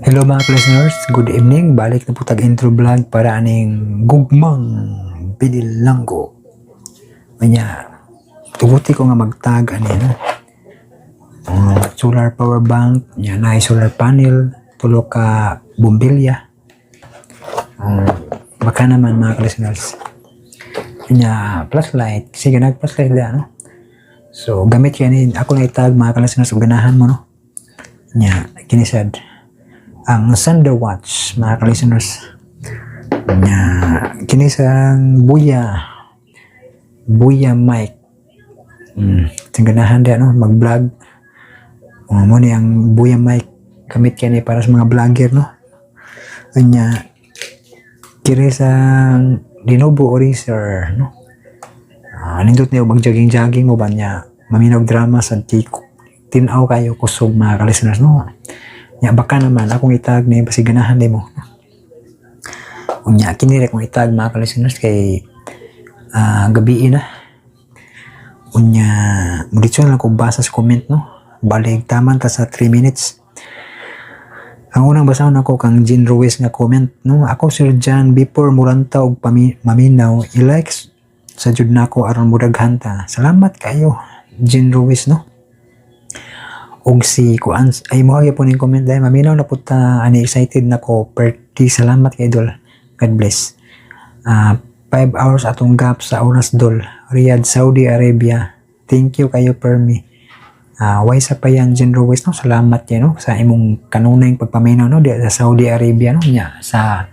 Hello, mga listeners, good evening. Balik na po tag intro vlog para aning gugmang Bidilanggo. Kanya, tuguti ko nga magtag ani, no. Solar power bank, nya na solar panel, tulo ka bombilya. Baka naman, mga listeners. Nya flashlight, sige, nag flashlight da, no. So gamit yan ni ako na itag, mga listeners, ug ganahan mo, no. Nya kini sad ang Sunday Watch, mga ka-listeners. Nya kini sang Boya Boya mic. Ganahan dia, no, mag-vlog. Mo ni ang Boya mic, gamit kini para sa mga vlogger, no. Nya kini sang Lenovo Eraser, no. Nindot niyo mag-jogging-jogging mo ba niya, maminaw drama sa tiko. Tinaw kayo kusog, mga ka-listeners, no. Nya baka naman akong itag ni basi ganahan nimo. Unya kini ra akong itag, mga ka-listeners, kay gabi na. Unya moditso na lang ko basa sa comment, no. Balik taman ta sa 3 minutes. Ang unang basahon ako kang Jean Ruiz nga comment, no. "Ako, Sir John, before muranta og maminaw, i-like sa jud nako aron mudaghan ta." Salamat kayo, Jean Ruiz, no. Og si kuan ay mo po ning comment dahil maminaw na pud ta ani, excited na ko perti. Salamat kay idol, God bless. 5 hours atong gap sa oras, dol. Riyadh, Saudi Arabia. Thank you kayo, Permi. Why sa pa yan, Jean Ruiz, no. Salamat yan, no, sa imong kanunay pagpaminaw, no, di sa Saudi Arabia, no. Nya sa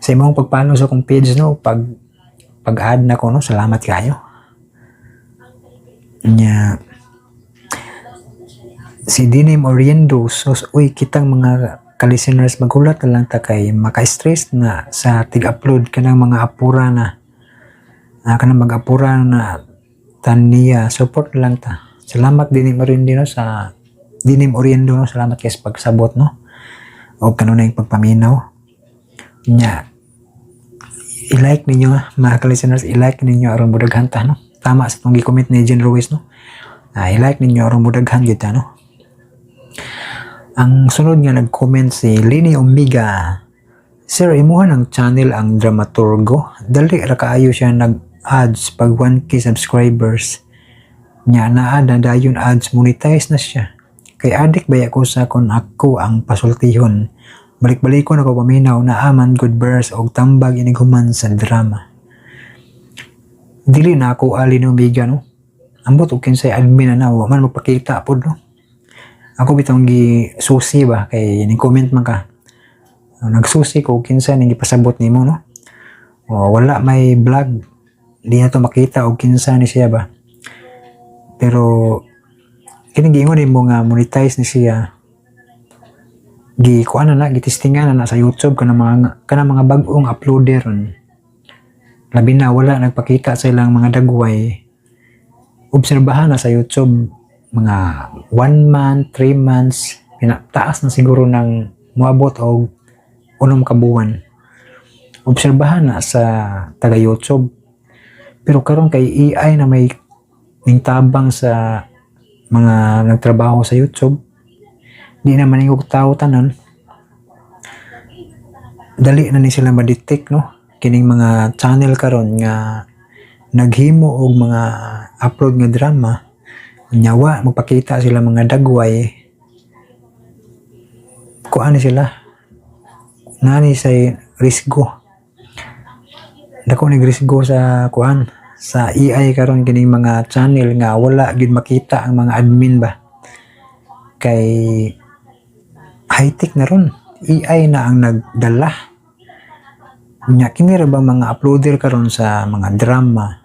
imong pagpalo sa akong page, no, pag add na ko, no. Salamat kayo. Nya si Dinim Oriendo, so uy, kitang mga ka-listeners, maghulat na lang ta kay maka-stress na sa tig-upload kanang mga apura na, kanang mag-apura na taniya. Support lang ta. Salamat, Dinim Oriendo, no, sa Dinim Oriendo, no. Salamat kay sa pagsabot, no, o kanunay pagpaminaw. Nya i-like ninyo, mga ka-listeners, i-like ninyo aron mudaghan ta, no. Tama sa itong gi-comment ni Jean Ruiz, no. I-like ninyo aron mudaghan gyud ta, no. Ang sunod nga nag-comment si Lini Omega. "Sir, imuha ng channel ang Dramaturgo. Dali ra kaayo siya nag-ads pag 1K subscribers. Nya naa na dayon ads, monetize na siya. Kay adik baya ko sa kung ako ang pasultihon. Balik-balikon ako paminaw na aman good verse og tambag inighuman sa drama." Dili na ako ali ni Omega, no. Ambot og kinsay admin na na, wa man magpakita pod, no. Ako bitong gi susi ba kay ning comment man ka. Nagsusi ko kinsa ning gipasabot nimo, no. O, wala may vlog. Di na to makita og kinsa ni siya ba. Pero kini giingon nimo nga monetize ni siya, gi kuan na na, gitestingan na na sa YouTube kanang mga bag-ong uploader, labi na wala nagpakita sa ilang mga dagway. Obserbahan na sa YouTube mga 1 month, 3 months, taas na siguro ng moabot og 6 ka buwan. Obserbahan na sa taga YouTube. Pero karon kay AI na may ning tabang sa mga nagtrabaho sa YouTube, di na maningog tao tanan. Dali na ni sila ma-detect, no. Kining mga channel karon nga naghimo og mga upload nga drama, nyawa magpakita sila mga dagway, kuan ni sila, nani say risgo, dako ni risgo sa kuan, sa AI karon, kining mga channel nga wala gyud makita ang mga admin ba, kay high-tech na ron, AI na ang nagdala. Nya kini ra ba mga uploader karon sa mga drama,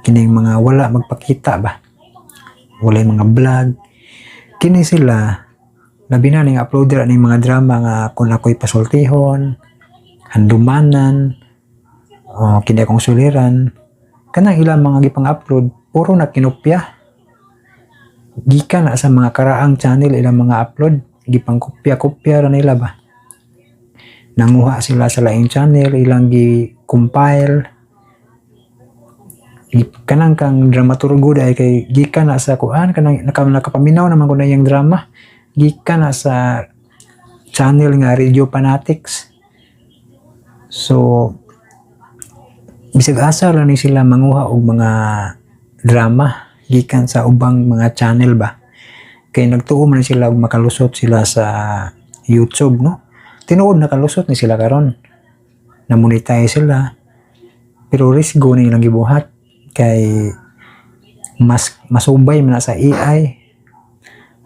kining mga wala magpakita ba, walay mga vlog, kini sila, labi na ning uploader aning mga drama nga Kung Ako'y Pasultihon, Handumanan, o Kini Akong Suliran, kanang ilang mga gipang-upload puro na kinopya gikan na sa mga karaang channel. Ilang mga upload, gipang kopya-kopya ra nila ba. Nanguha sila sa laing channel, ilang gi-compile. Kanang kang Dramaturgo dahil kay gikan na sa kuan, kanang nakapaminaw naman ko na iyang drama. Gikan na sa channel nga Radio Fanatics. So bisag asa lang ni sila manguha og mga drama gikan sa ubang mga channel ba, kay nagtuo man sila og makalusot sila sa YouTube, no? Tinuod, nakalusot ni sila karon, na monetize sila, pero risgo ni ilang gibuhat kay mas masubay man na sa AI.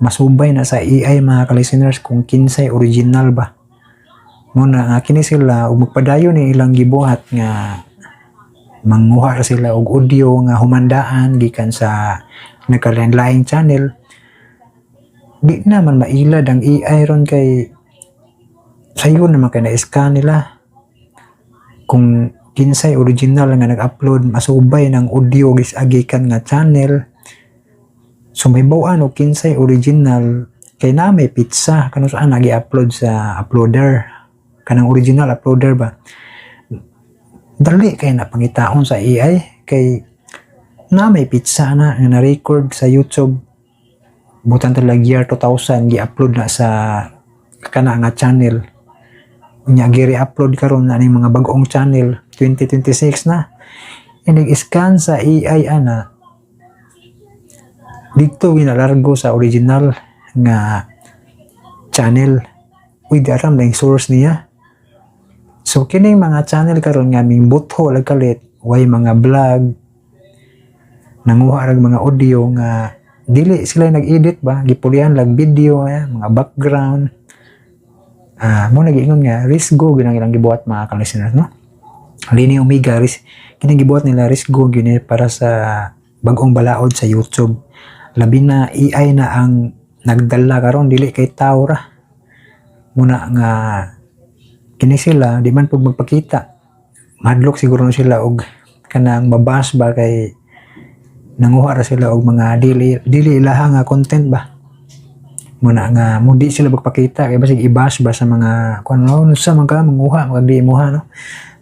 Masubay na sa AI, mga ka-listeners, kung kinsay original ba. Mo na nga kini sila ug magpadayon ni ilang gibuhat nga manguha ra sila og audio nga humandaan gikan sa nagkalain-laing channel, di naman mailad ang AI ron kay sayon naman kay na-scan nila kung kinsay original nga nag-upload. Masubay ng audio gikan nga channel, so may bawaan og kinsay original kay na may petsa kanu saan nagi-upload sa uploader, kanang original uploader ba. Dali kay na pangitaon sa AI kay na may petsa na nga na-record sa YouTube. Butan talaga year 2000 gi-upload na sa kana nga channel, unya gi-re-upload karon na ning mga bag-ong channel 2026 na. Inig-scan sa AI ana dito, ginalargo sa original nga channel. Uy, di aram na yung source niya. So kining mga channel karon nga ming butho lag kalit, way mga vlog, nanguha rag mga audio nga dili sila nag-edit ba, gipulihan lag video eh, mga background. Ah, mo nagiingon nga risgo gyud ang ilang gibuhat, mga ka-listeners, no? Lini Omega, kining gibuhat nila, risgo gyud ni para sa bag-ong balaod sa YouTube, labi na AI na ang nagdala karon, dili kay tao ra. Muna nga kini sila di man pud magpakita, mahadlok siguro na sila og kanang mabash ba, kay nanguha ra sila og mga dili dili ilaha nga content ba. Muna nga mo di sila magpakita kay basig i-bash ba sa mga kuan, no, sa man ka manguha mag di imuha, no?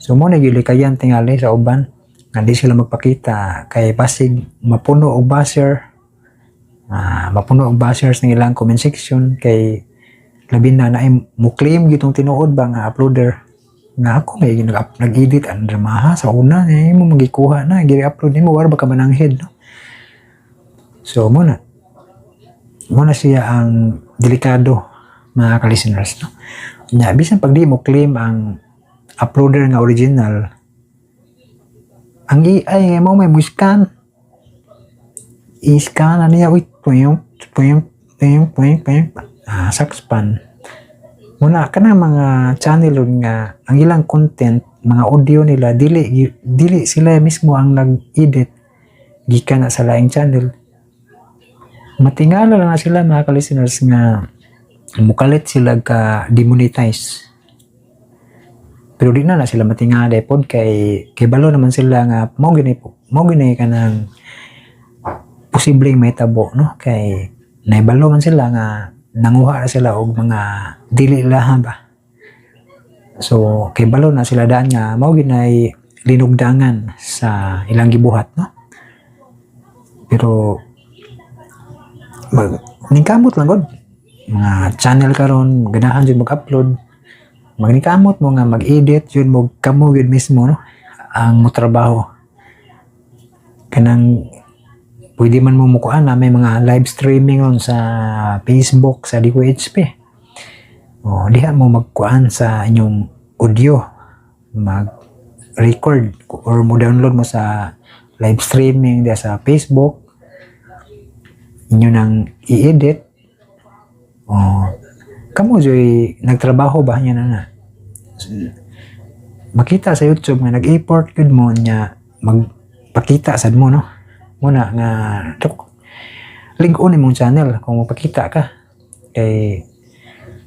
So mo na gilikayan tingali sa uban nga di sila magpakita kay basig mapuno og basher, mapuno og bashers ng ilang comment section, kay labi na naay mo claim gitong tinuod ba nga uploader nga ako may nag-edit ang dramaha sa una eh, mo magikuha na gi-upload nimo, wala ba ka mananghid, no? So mo na siya ang delikado, mga ka-listeners, no? Nya bisan pag di mo claim ang uploader nga original, ang AI mo may mo scan, i-scan na niya, uy, puyong puyong puyong puyong puyong, sakspan. Muna kanang mga channel ron nga ang ilang content, mga audio nila, dili dili sila mismo ang nag-edit, gikan na sa laing channel, matingala lang na sila, mga ka-listeners, nga mukalit sila ka demonetize. Pero di na na sila matingala pod kay kay balo naman sila nga mao gini kanang posibleng mahitabo, no? Kay naibalo man sila nga nanguha na sila og mga dili ilaha ba. So kay balo na sila daan nga mao ginay linugdangan sa ilang gibuhat, no? Pero mag ningkamot lang gud mga channel karon, ganahan jud mag-upload, magningkamot mo nga mag-edit yun mo, kamo yun mismo, no, ang mo trabaho. Kanang pwede man mo mukuan na may mga live streaming on sa Facebook sa DQHP. O diha mo magkuan sa inyong audio, mag record or mo download mo sa live streaming diha sa Facebook, inyo nang i-edit. O kamo joy nagtrabaho ba niya na na makita sa YouTube nga nag-import gud mo niya, magpakita sad mo, no? Muna nga lig-on imong channel kung mapakita ka kay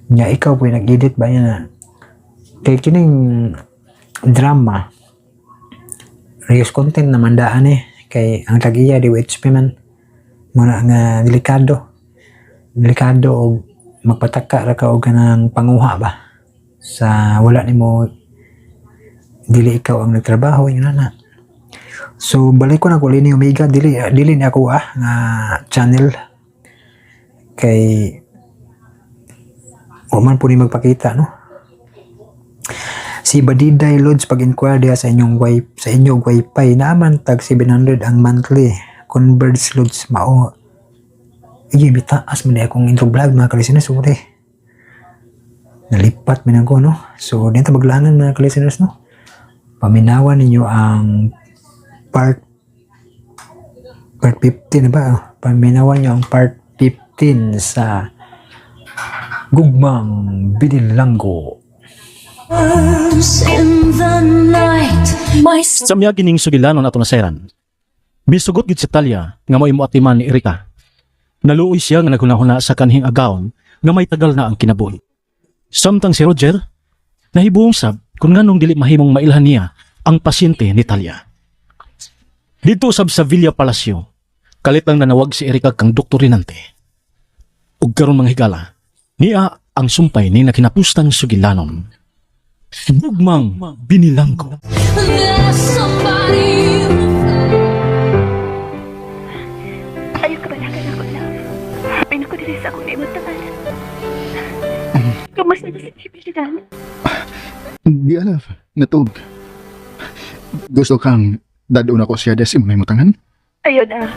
nya ikaw po nag-edit ba niya na, kay kining drama reuse content naman daan eh, kay ang tag-iya DOHP man. Muna nga delikado, delikado og magpataka ra ka og kanang panguha ba sa wala nimo, dili ikaw ang nagtrabaho yun na. So balik ko na ko Lini Omega, dili dili ni ako nga channel kay Wa man po ni magpakita, no? Si Badiday Lods, pag-inquire diha sa inyong sa inyong wifi, naaman tag 700 ang monthly. Converge Lods mao. Iya, mitaas man akong intro vlog, mga ka-listeners, sorry. Nalipat man ako, no? So, dito maglangan, mga ka-listeners, no? Paminawan ninyo ang part part 15 na ba? Paminawan niyo ang part 15 sa Gugmang Binilanggo. In the night, my Sa miya gining sugilanon ato nasayran. Misugot gid si Talia nga mao imo atiman ni Erika. Naluoy siya nga naghunahuna sa kanhing agawon nga may tagal na ang kinabuhi. Samtang si Roger, nahibuong sab kung nganong dili mahimong mailhan niya ang pasyente ni Talia. Dito sab sa Villa Palacio, kalit lang nanawag si Erika kang Dr. Rinante. Ug karon, mga higala, niya ang sumpay ni nakinapustang sugilanon. Gugmang Binilanggo. There's somebody Ayaw ka balaka nako, love. Happy na ko diri sa akong naimutangan. Kamusta na si Baby Dan? Di alaf, natug. Gusto kang dad-on ako siya des imong nahimutangan? Ayaw na.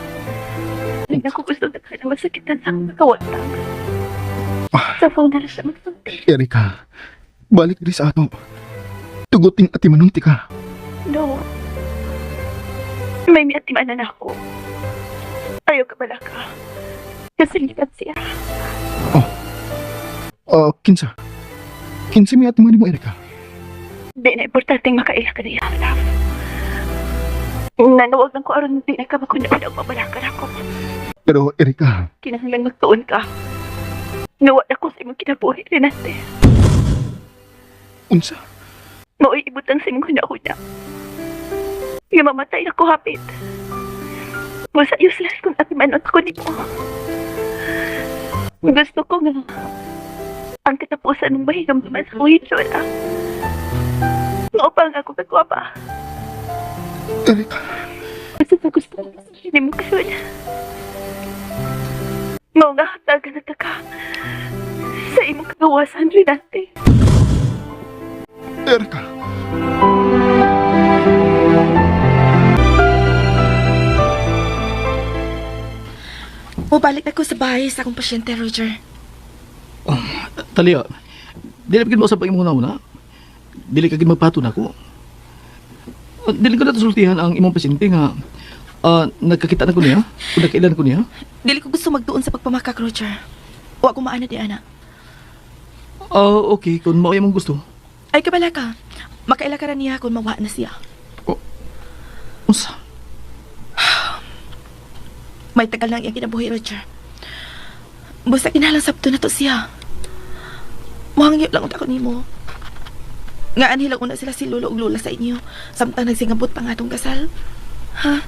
Hindi na ko gusto na ka na masakitan sa akong makawatang. Sa phone na lang siya magsulti. Erika, balik diri sa ato. Tuguting atimanon ti ka. No. May miatimanan ako. Ayaw ka balaka. Kasalitan siya. Oh, kinsa? Kinsa mi atiman mo, Erika? Di na importanteng makaila ka niya, love. Nanawag lang ko aron di na ka makuna-una mabalaka ako. Pero Erika, Kinahanglan magtuon ka. Nawa ako sa imong kinabuhi, Renate. Unsa? Mao'y ibutang sa imong hunahuna nga mamatay ako hapit. Masa useless kung atimanon ako nimo. Gusto ko nga ang katapusan ng mahigamdaman sa akong hitsura. Mao pa ang ako kagwapa. Erika, Basta sa gusto ko sa mo karon. Mao nga hatagan na ka sa imong kagawasan, Renate. Erika. Mubalik na ko sa bahay sa akong pasyente, Roger. Talia, dili pa gid mo sa pag imong una. Dili ka gid magpato nako. Dili ko na sultihan ang imong pasyente nga nagkakita na ko niya o nagkailan ko niya. Dili ko gusto magtuon sa pagpamakak, Roger. Wa ko maana di ana. Okay, kung mao imong gusto. Ay, kabala ka. Makaila ka ra niya kung mawa na siya. Unsa? May tagal lang iyang kinabuhi, Roger. Busa kinahanglan sabto na to siya. Muhangyo lang unta ko nimo. Nga anhi lang una sila si Lolo ug Lola sa inyo. Samtang nagsingabot pa nga atong kasal. Ha?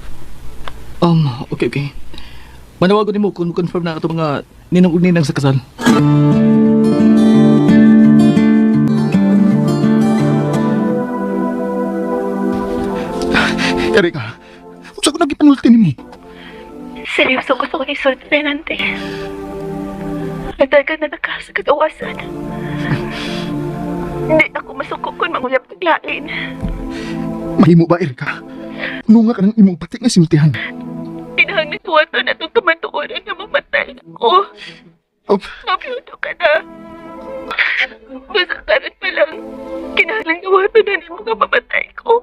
Okay. Manawagon nimo kung confirm na ato mga ninong ug ninang sa kasal. Erika, unsa ko nagipanulti nimo? Seryoso ko sa kong isulti, Renante. Nagdagan na naka sa kagawasan. Hindi ako masuko kung manguyab taglain. Mahimo ba, Erika? Nunga ka ng imong pati nga sinultihan. Kinahanglan tuwato na itong kamatuoran na mamatay ako. Oh, Mapluto ka na. Basta karon pa lang, kinahanglan tuwato na ng mga mamatay ko.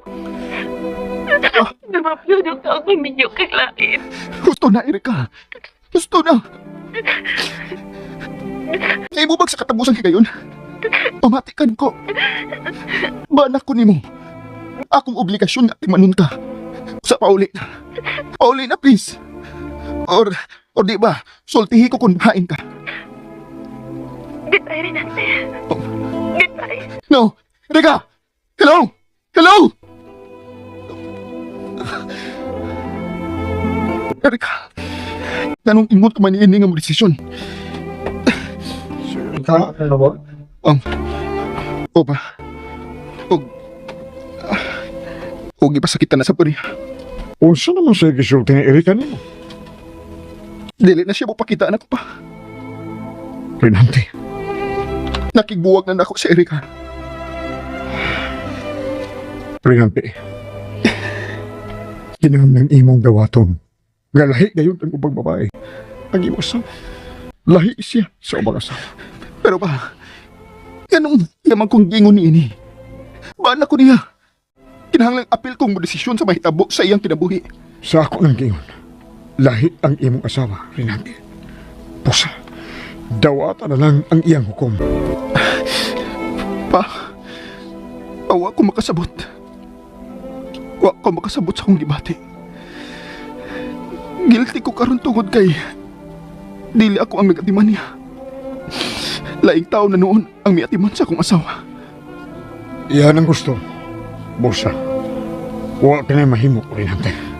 Namapluto ka ang maminyo kag lain. Gusto na, Erika. Gusto na. Mahimo bag sa katapusan higayon? Pamatikan ko. Banak ko nimo. Akong obligasyon nga timanon ka. Sa pauli na. Pauli na, please. Or di ba, sultihi ko kung hain ka. Goodbye, Renate. Goodbye. No! Erika! Hello! Hello! Erika! Anong ingon ka man ini nga mo desisyon? Ka, ano ba? Opa. Og ipasakitan na sa puri. Unsa naman siya gisulti ni Erika nimo? Dili na siya mo pakita na ko pa. Rinante. Nakigbuwag na nako si Erika. Rinante. Kinahanglan imong dawaton. Nga lahi gayon ang ubang babae. Ang imong asawa. Lahi siya sa ubang asawa. Pero pa, ganong yaman kong gingon ni ini. Bana ko niya. Kinahanglang apil kong desisyon sa mahitabo sa iyang kinabuhi. Sa ako ng gingon. Lahi ang imong asawa, Rinante. Pusa. Dawatan na lang ang iyang hukom. Pa, awa ko makasabot. Wa ko makasabot sa akong gibati. Guilty ko karon tungod kay dili ako ang nagatiman niya. Laing tao na noon ang miatiman sa akong asawa. Iyan ang gusto. Busa. Wa ka na mahimo, Rinante.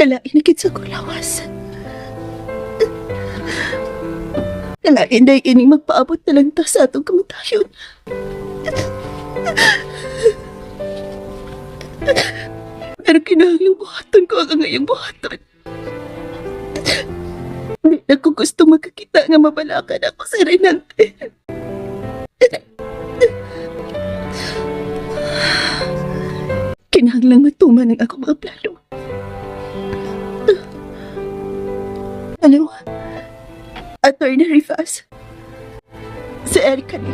Kalain na gid sa kulawas. Kalain day ining magpaabot na lang ta sa atong kamatayon. Pero kinahanglang buhaton ko ang ngayong buhaton. Hindi na ko gusto makakita nga mabalakan ako sa Renante. Kinahanglang matuman ang akong mga plano. Hello? Attorney Rivas. Si Erica ni.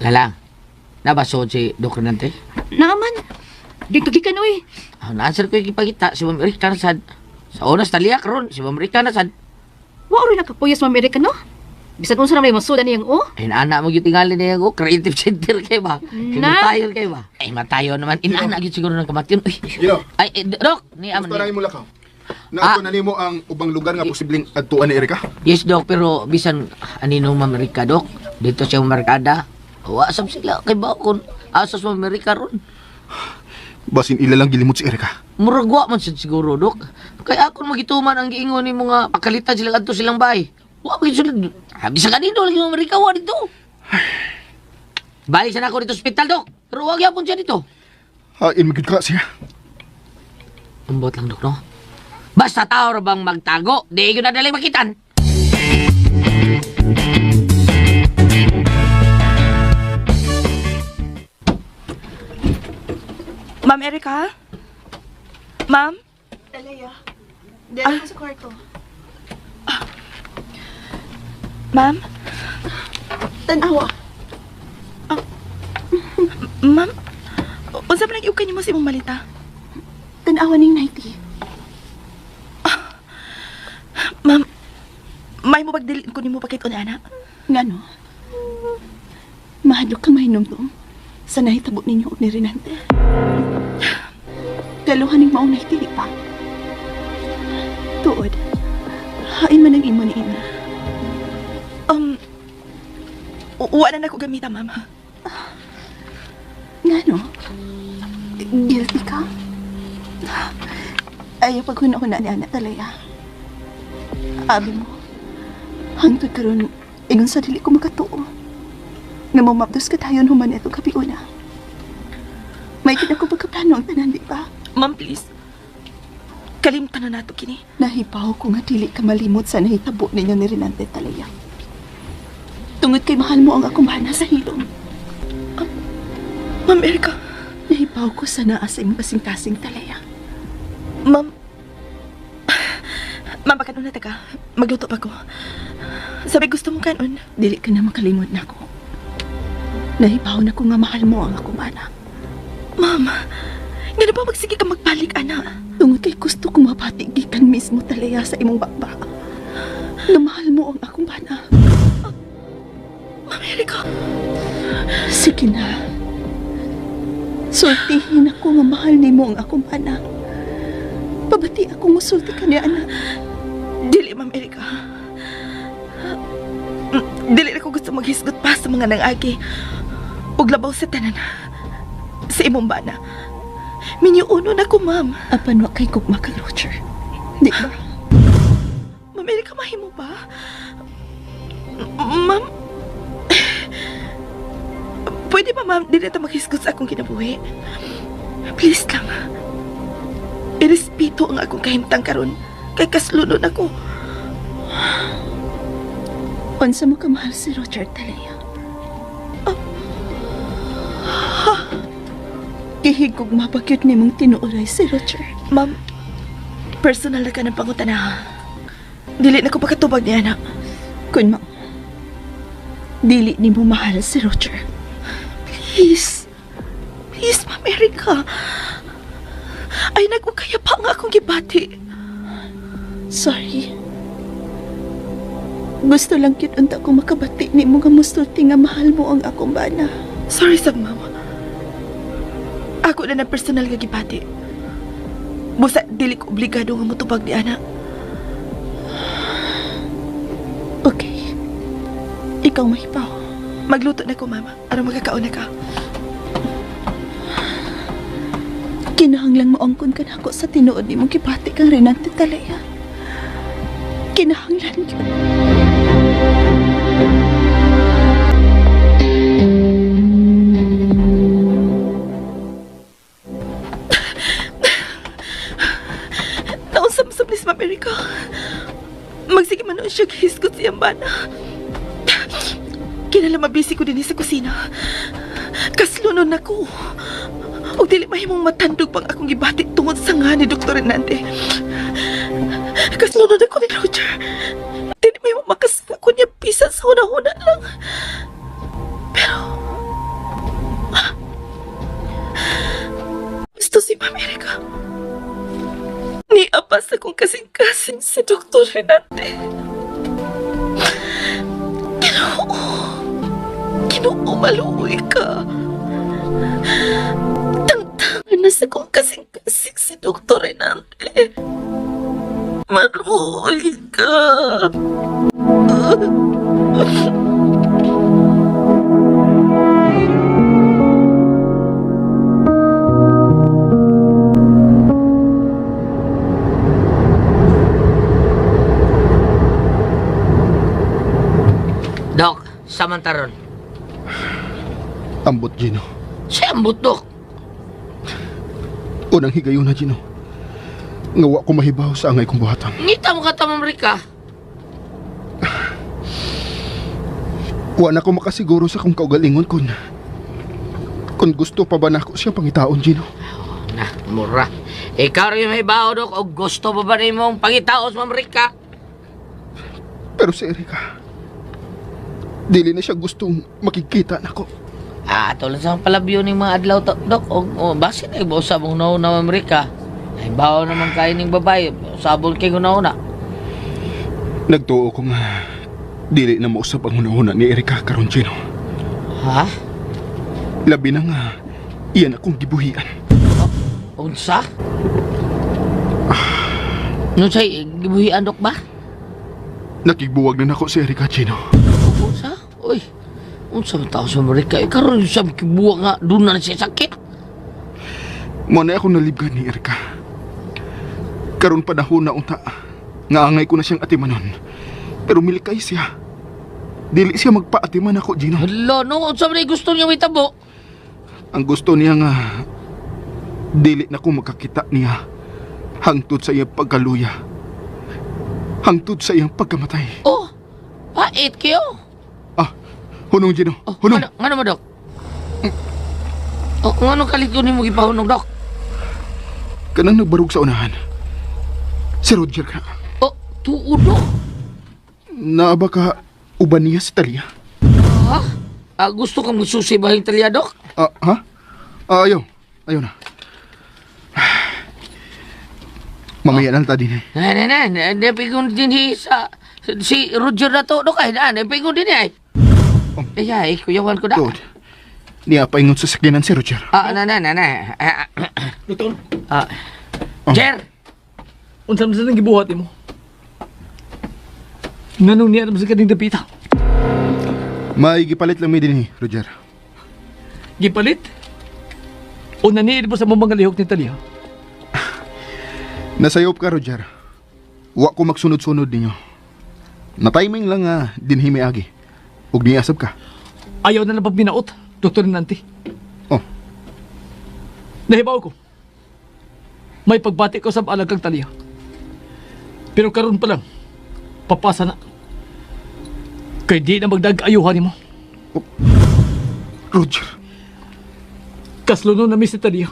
Lala, nabasod si Dok Renante? Naaman, dito gikan oy. Ah, na-answer ko yung ipagita si Ma'am Erika na sad. Sa oras taliak ron, si Ma'am Erika na sad. Wa rin nakapuyas Ma'am Erika no? Bisan unsa na may masudan niyang o. Ay, ana mo yung tingali niya ko, creative center kay ba? Na? Matayo kay ba? Ay, matayo naman. Inana gyud siguro ng kamation. Uy. Gino. Ay, eh, Dok, ni aman. Gusto na ni. mo lakaw. Nato na nimo ang ubang lugar nga posibleng adtuan ni Erika. Yes, Dok, pero bisan anino Ma'am Erika, Dok? Dito siya markada. Wa sab sila kay ba kun asa sa Ma'am Erika ron. Basin ila lang gilimot si Erika. Murag wa man sad siguro, Dok. Kay akon magituman ang giingon ni mga pakalitan sila adto silang bahay. Wa man gyud sila. Ah, bisan kanino lagi Ma'am Erika wa dito. Balik sana ako dito sa ospital, Dok. Pero wa gyapon siya dito. Hain magid ka siya. Ambot lang, Dok, no? Basta tao ra bang magtago, di ko na dali makitan. Ma'am Erika? Ma'am? Talaya, dala ko sa kwarto. Ma'am? Tanawa. Ma'am? Unsa man nag-iukay nimo sa imong malita? Tanawa ning 90. Ma'am, may mo pagdili ko nimo pakit ni ana. Ngano? Mahadlok ka mahinomdom sa nahitabo ninyo og ni Renante. Daluhan ning maong nahitili pa. Tuod, hain man ang imo ni ina. Wa na nako gamita, ma'am. Ngano? Guilty ka? Ayaw paghuna-huna ni Ana Talaya. Abi mo, hangtod karon ingon sa dili ko makatuo. Nga mamapdos ka tayo human itong kapiuna. May kita ko pagkaplano ang tanan, di ba? Ma'am, please. Kalimtan na nato kini. Nahibaw ko nga dili ka malimot sa nahitabo ninyo ni Renante Talaya. Tungod kay mahal mo ang akong bana sa hilom. Ma'am Erika. Nahibaw ko sa naa sa imong kasing-kasing Talaya. Ma'am. Ma'am, baka na ka. Magluto pa ko. Sabi gusto mo kanon. Dili ka na makalimot na ako. Nahibaw na ko nga mahal mo ang akong bana. Ma'am, ngano ba magsige ka magbalik, ana? Tungod kay gusto ko mabati gikan mismo Talaya sa imong baba. Nga mahal mo ang akong bana. Ma'am Erika. Sige na. Sultihin ako nga mahal nimo ang akong bana. Pabati ako musulti ka ni anak. Dili, Ma'am Erika. Dili na ko gusto maghisgot pa sa mga nangagi. Ug labaw sa tanan. Sa imong bana. Minyuuno na ko, ma'am. Apan wa kay gugma kang Roger. Di ba? Ma'am Erika, mahimo ba? Ma'am, pwede ba ma'am, dili ta maghisgot sa akong kinabuhi? Please lang. Irespeto ang akong kahimtang karon kay kaslunod ako. Unsa mo kamahal si Roger Talea? Gihigog mabagyot nimong tinuoray si Roger. Ma'am, personal na ka ng pangutana. Dili na ko pakatubag niya na. Kun ma'am, dili nimo mahal si Roger. Please. Please, Ma'am Erika. Ay, nagukaya pa nga akong gibati. Sorry. Gusto lang gyud unta ko makabati nimo nga musulti nga mahal mo ang akong bana. Sorry sab, ma'am. Ako na ng personal nga gibati. Busa, dili ko obligado nga mutubag ni ana. Okay. Ikaw mahibaw. Magluto na ko, mama. Aron magkakaon na ka. Kinahanglang maangkon ka nako sa tinuod nimong gibati kang Renante Talea. Kinahanglan gyud. Nausap-usap ni si Ma'am Erika. Magsige man noon siya gihisgot siyang bana. Kinala mabisi ko din sa kusina. Kaslunon ako. Og dili mahimong matandog pang akong gibati tungod sa nga ni Dr. Renante. Kaslunon ako ni Roger. Dili mahimong makasama ko niya bisan sa una-una lang. Pero... Gusto si Ma'am Erika. Niapas akong kasing-kasing si Dr. Renate. Ginoo. Ginoo, maluoy ka. Tangtangan na sa kong kasing-kasing si Dr. Renate. Maluoy ka. Dok, samantaron. Ambot, Gino. Siya ambot, Dok. Unang higayon na, Gino. Nga wa ko mahibaw sa angay kong buhatan. Ngita mo ka ta, Ma'am Rica. Wa na ko makasiguro sa kong kaugalingon kun. Kung gusto pa ba nako siya pangitaon, Gino? Na, mura. Ikaw rin may bao, Dok. O gusto pa ba rin mong pangitaos, Ma'am Rica? Pero si Erika, dili na siya gustong makikita nako. Ah, tulad sa palabyo ng mga adlaw, to, Dok. O, basin ay usab mong nauna, Ma'am Rica. Ay, bao naman kayo ng babae. Usabol kayo nauna. Nagtuo ko nga dili na mausap ang hunahuna ni Erika karon, Gino. Ha? Labi na nga iyan akong gibuhian. Unsa? Nun say, gibuhian, Dok ba? Nakigbuwag na nako si Erika, Gino. Unsa? Uy, unsa man tao sa Amerika? Eh, karon sa kibuwag nga, doon na siya sakit. Mo na ako nalibgan ni Erika. Karon panahon na unta, nga angay ko na siyang atimanon. Pero milikay siya. Dili siya magpaatiman ako, Gino. Hala, no, unsa man ay gusto niya may tabo? Ang gusto niya nga dili na ko makakita niya hangtod sa iyang pagkaluya. Hangtod sa iyang pagkamatay. Oh, pait kayo. Ah, hunong Gino, Oh, hunong. Ano, ano mo, Dok? Oh, ngano kalit ko nimo gipahunong, Dok? Kanang nagbarug sa unahan. Si Roger ka. Oh, tuod, Dok. Naaba ka uban niya si Talia? Ha? Ah, gusto kang magsusi ba yung talya, Dok? Ah, ha? Ah, ayaw. Ayaw na. Mamaya na lang ta din eh. Na, na, na, na, napigon din hi sa si Roger na to, Dok, ay, na, napigon din ay. Ay, ay, kuyawan ko na. Tuod. Niya paingon sa sakyanan si Roger. Ah, na, na, na, na. Ah, ah, Doktor, ah. Jer! unsa man sa nang gibuhat nimo? Nganong niya naman sa kaning dapita? May gipalit lang mi din eh, Roger. Gipalit? O naniid mo sa mga lihok ni Talia? Nasayop ka, Roger. Wa ko magsunod-sunod ninyo. Na timing lang nga dinhi miagi. Ug niasab ka. Ayaw na lang pagminaot, Dr. Renante. Oh. Nahibaw ko. May pagbati ko sa alag kang Talia. Pero karon pa lang, papasa na. Kay di na magdag-ayuhan nimo. Roger. Kasluno na mi si Talia.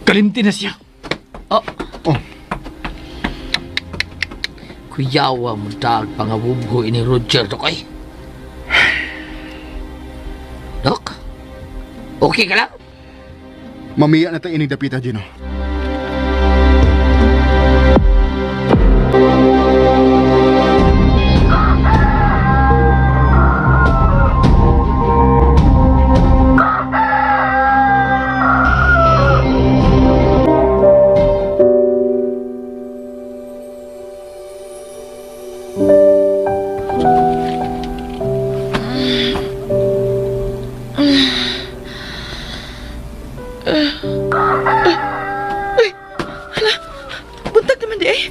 Kalimti na siya. Oh. Oh. Kuyawa mo dag pangabubho ini Roger, Dok ay. Dok? Okay ka lang? Mamiya na ta ining dapita, Gino. Buntag naman di eh.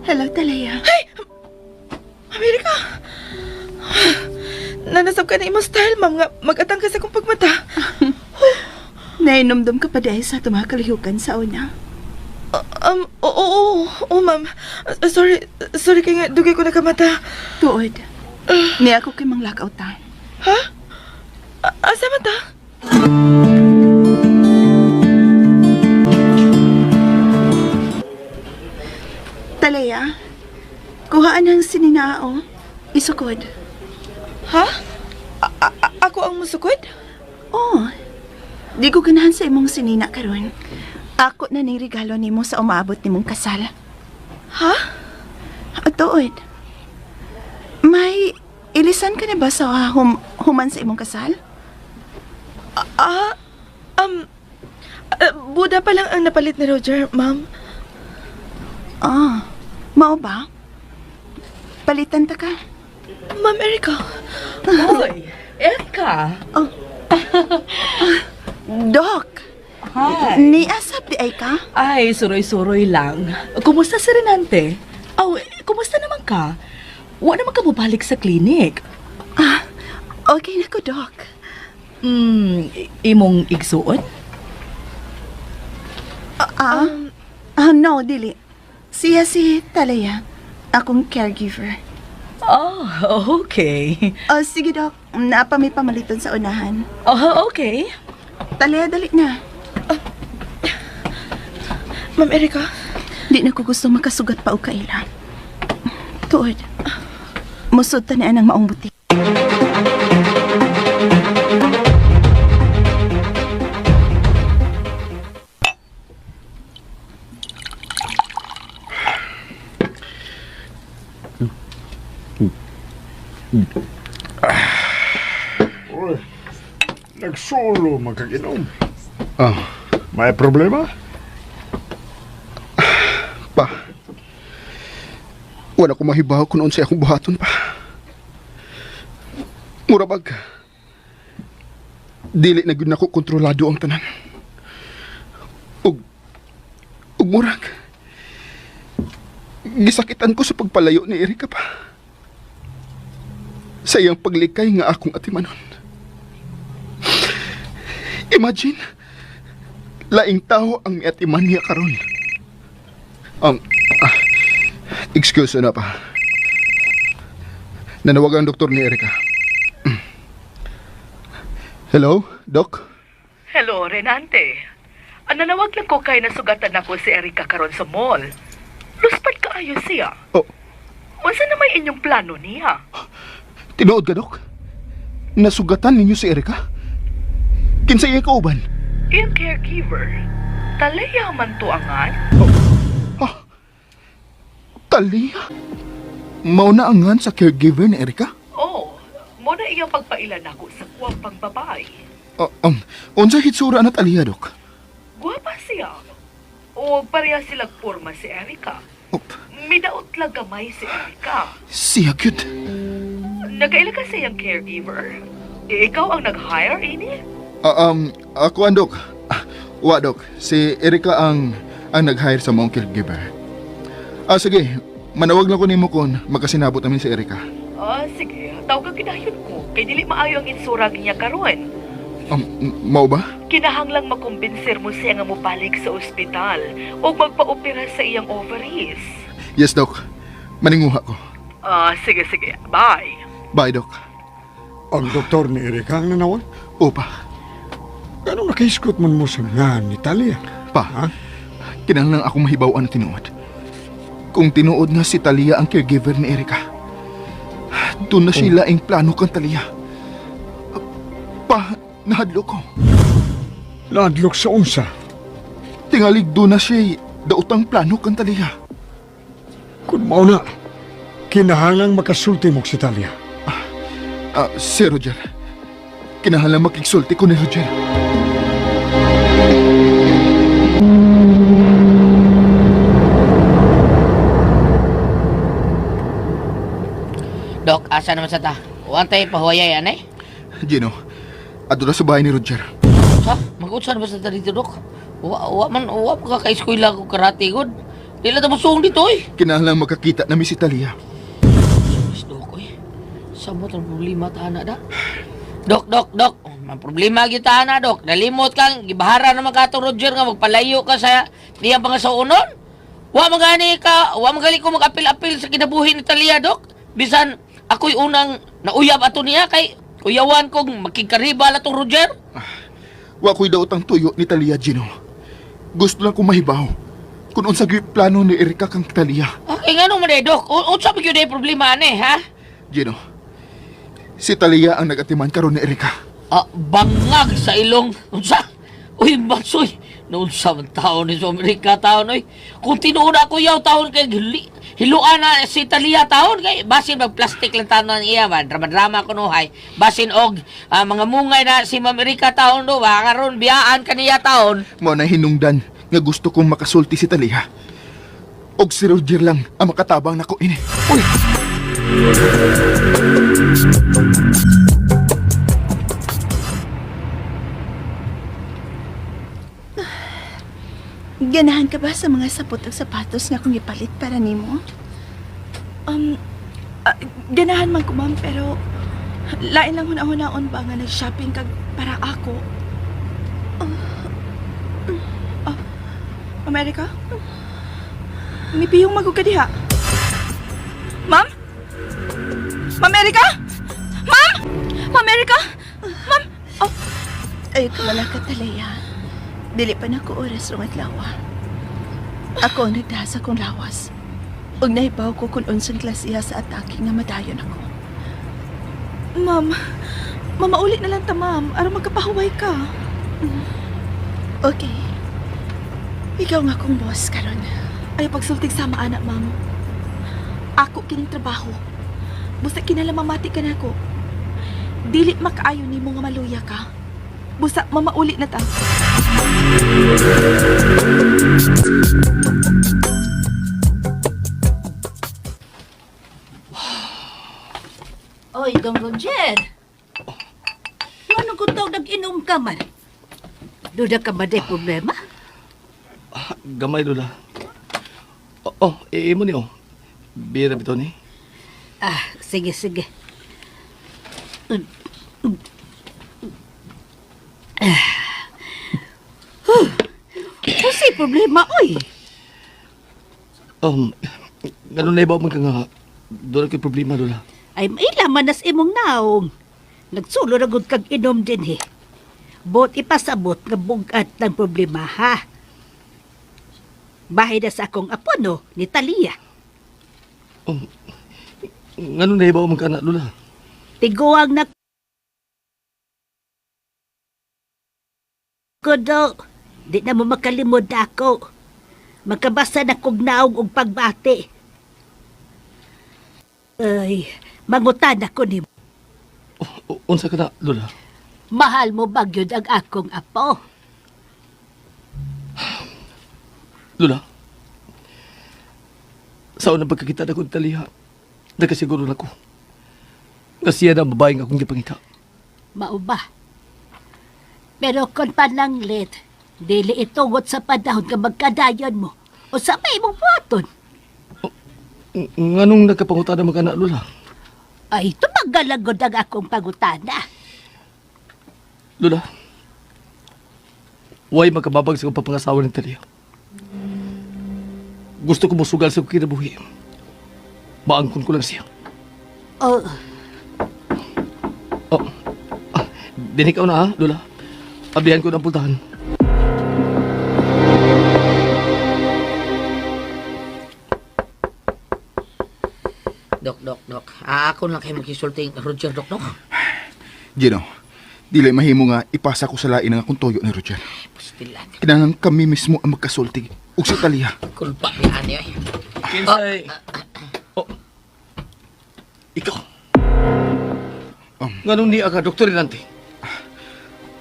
Hello, Talaya. Amerika! Nanasab ka na imong style, ma'am, nga mag-atang ka sa akong pagmata. Nainomdom ka pa dahil sa itong mga kalihukan sa una. Oo, oo, oo, ma'am. Sorry, sorry kay nga dugay ko nakamata. Tuod. Niya ako kay mang lockout ta. Ha? Asa man ta? Talaya, kuhaan ang sininao. Isukod. Ha? Ako ang musukod? Oh, di ko ganahan sa imong sinina karon. Ako na ning regalo nimo sa umaabot nimong kasal. Ha? Tuod. May ilisan ka na ba sa human sa imong kasal? Ah, um, Buda pa lang ang napalit ni Roger, ma'am. Ah, mao ba? Palitan ta ka. Ma'am Erika. Hoy, Erika. Doc, Hi. niasap di ay ka? Ay, suroy-suroy lang. Kumusta si Renante? Aw, kumusta naman ka? Wa naman ka mobalik sa clinic. Ah, okay na ko, Doc. Imong igsuon? Ah, no, dili. Siya si Talaya, akong caregiver. Oh, okay. Oh, sige, Doc. Naapa may pamaliton sa unahan. Oh, okay. Talaya, dali na. Ma'am Erika. Di na ko gusto makasugat pa og kaila. Tuod. Musod ta ni anang maong butik. Uy, nagsolo magkaginom. Ah, May problema? pa. Wala ko mahibaw kung unsay akong buhaton pa. Mura bag. Dili na gyud nako kontrolado ang tanan. Ug murag. Gisakitan ko sa pagpalayo ni Erika pa. Sa iyang paglikay nga akong atimanon. Imagine, laing tao ang atiman niya karon. Um, ah, excuse na pa. Nanawagan ang doktor ni Erika. Hello, Doc? Hello, Renante. Ang nanawag lang ko kay nasugatan ako si Erika karon sa mall. Luspad kaayo siya. Oh. Unsa na may inyong plano niya? Tinuod ka, Doc? Nasugatan ninyo si Erika? Kinsa iya kauban? Iyang caregiver. Talaya man to angan. Talia? Mauna angan sa caregiver ni Erika? Oh, mo na iyang pagpailan ako sa gwapang babae. Unsa hitsura na Talia, Doc? Gwapa siya. O pareha silang porma si Erika. Oh, Midaot lang gamay si Erika. siya cute. Nagaila ka sa iyang caregiver. Ikaw ang nag-hire, ini? Ako ang Doc. Wa, Doc. Si Erika ang nag-hire sa mong caregiver. Sige. Manawag lang ko nimo kon magkasinabot namin si Erika. Ah, sige. Tawag ka gidayon ko. Kay dili maayo ang itsura niya karon. Mao ba? Kinahanglang makumbinser mo siya nga mobalik sa ospital o magpa-opera sa iyang ovaries. Yes, Doc. Maninguha ko. Ah, sige, sige. Bye. Bye, Doc. Ang doktor ni Erika ang nanawag? Opa. Ganun nakahiskot man mo sa nga ni Talia? Pa, Ha? kinahanglan ako mahibaw ang tinuod. Kung tinuod nga si Talia ang caregiver ni Erika, doon na sila ang plano kang Talia. Pa, nahadlo ko. Ladlok sa unsa. Tingalig doon na siya dautang plano kang Talia. Kung mao na, kinahanglang makasulti mo si Talia. Ah, si Roger. Kinahanglan makigsulti ko ni Roger. Dok, asa naman sa ta? Wantay pahuwayay anay? Gino, adto na sa bahay ni Roger. Sa, mag-unsa na ba sa ta dito, Dok? Wa, wa man, wa pa ka ka-eskwela ko karate, god. Di lang ta musuong dito, oy. Kinahanglan magkakita nami si Talia. Mas, Dok, oy. Samot ang problema ta na da. Dok, Dok, Dok. May problema gyud ta na, Dok. Nalimot kang gibahara naman ka atong Roger nga magpalayo ka sa diyang pangasaunon. Wa man gani ka, wa man gali ko mag-apil-apil sa kinabuhi ni Talia, Dok. Bisan ako'y unang nauyab ato niya kay uyawan kong makigkaribal atong Roger. Wa ko'y daotang tuyo ni Talia, Gino. Gusto lang kong mahibaw kung unsa gyud plano ni Erika kang Talia. Okay, nga man eh, Dok. Unsa ba gyud ay problema ani, ha? Gino, si Talia ang nagatiman karon ni Erika. Ah, bangag sa ilong. Unsa? Uy, basoy. Noon sa man taon ni sa Amerika taon, oy. Kung tinuod ako yaw taon kay hiluan na si Talia taon kay basin mag plastic lang taon ang iya ba. Drama-drama ko no hay. Basin og mga mungay na si Ma'am Erika taon do ba karon biyaan kaniya taon. Mao na hinungdan nga gusto kong makasulti si Talia. Og si Roger lang ang makatabang nako ini. Uy, Ganahan ka ba sa mga sapot og sapatos nga akong ipalit para nimo? Um, ganahan man ko, ma'am, pero lain lang huna-hunaon ba nga nag-shopping kag para ako. Ah, Amerika? Mipiyong magug ka diha. Ma'am? Ma'am Erika? Ma'am? Ma'am Erika? Ma'am? Oh, Ayaw ka wala ka, Talea. Dili pa na ko oras rong adlaw. Ako ang nagdahas akong lawas. Ug nahibaw ko kung unsang klasiha sa atake nga madayon ako. ma'am. Mamauli na lang ta, ma'am. Aron magkapahuway ka. Okay. Ikaw nga akong boss karon. Ayaw pagsultig sama anak, ma'am. Ako kining trabaho. Busa kinala mamati ka nako. Dili makaayo nimo nga maluya ka. Busa mamauli na ta. Oy, Dong Roger. Ano kung tawag nag-inom ka man? Duda ka ba di problema? Gamay, Lola. Oh, oh imo ni oh. Bira bitaw ni. Ah, sige, sige. Ah. Huh. Unsay problema, oy? Ganun na ibaw man ka nga. Doon ako'y problema, Lola. Ay, maila man nas imong naong. Nagsulo na gud kag inom din he. Bot ipasabot nga bugat ng problema, ha? Bahay na sa akong apo, no, ni Talia. Ganun na ibaw man ka na, Lola. Tiguang na ko do. Di na mo makalimod ako. Magkabasa na kog naong og pagbati. Ay, mangutan ako ni Oh, unsa ka na, Lola? Mahal mo ba gyud ang akong apo? Lola. Sa unang pagkakita na kong taliha, nagkasiguro na ko. Nga siya na ang babae nga akong gipangita. Mao ba? Pero kung pananglit, dili itugot sa panahon nga magkadayon mo. O sa may imong buhaton. Nganong nagkapangutada man ka na, Lola? Ay, tumagalagod ang akong pangutana. Lola, why magkababag sa akong papangasawa ni Talia? Gusto ko musugal sa akong kinabuhi. Maangkon ko lang siya. Oh, Oh, ah, dinig ka na ha, Lola. Ablihan ko na ang pultahan. Dok, dok, dok. Ah, ako lang kayo magkisulting Roger, dok, dok. Gino, dili mahimo nga ipasa ko sa lain ang akong toyo ni Roger. Pustilan. Kinahanglan kami mismo ang magkasulti ug si Talia. Kulpa ni ani ay. Kinsay. Oh. Ikaw. Nganong niya ka, Dr. Rinante?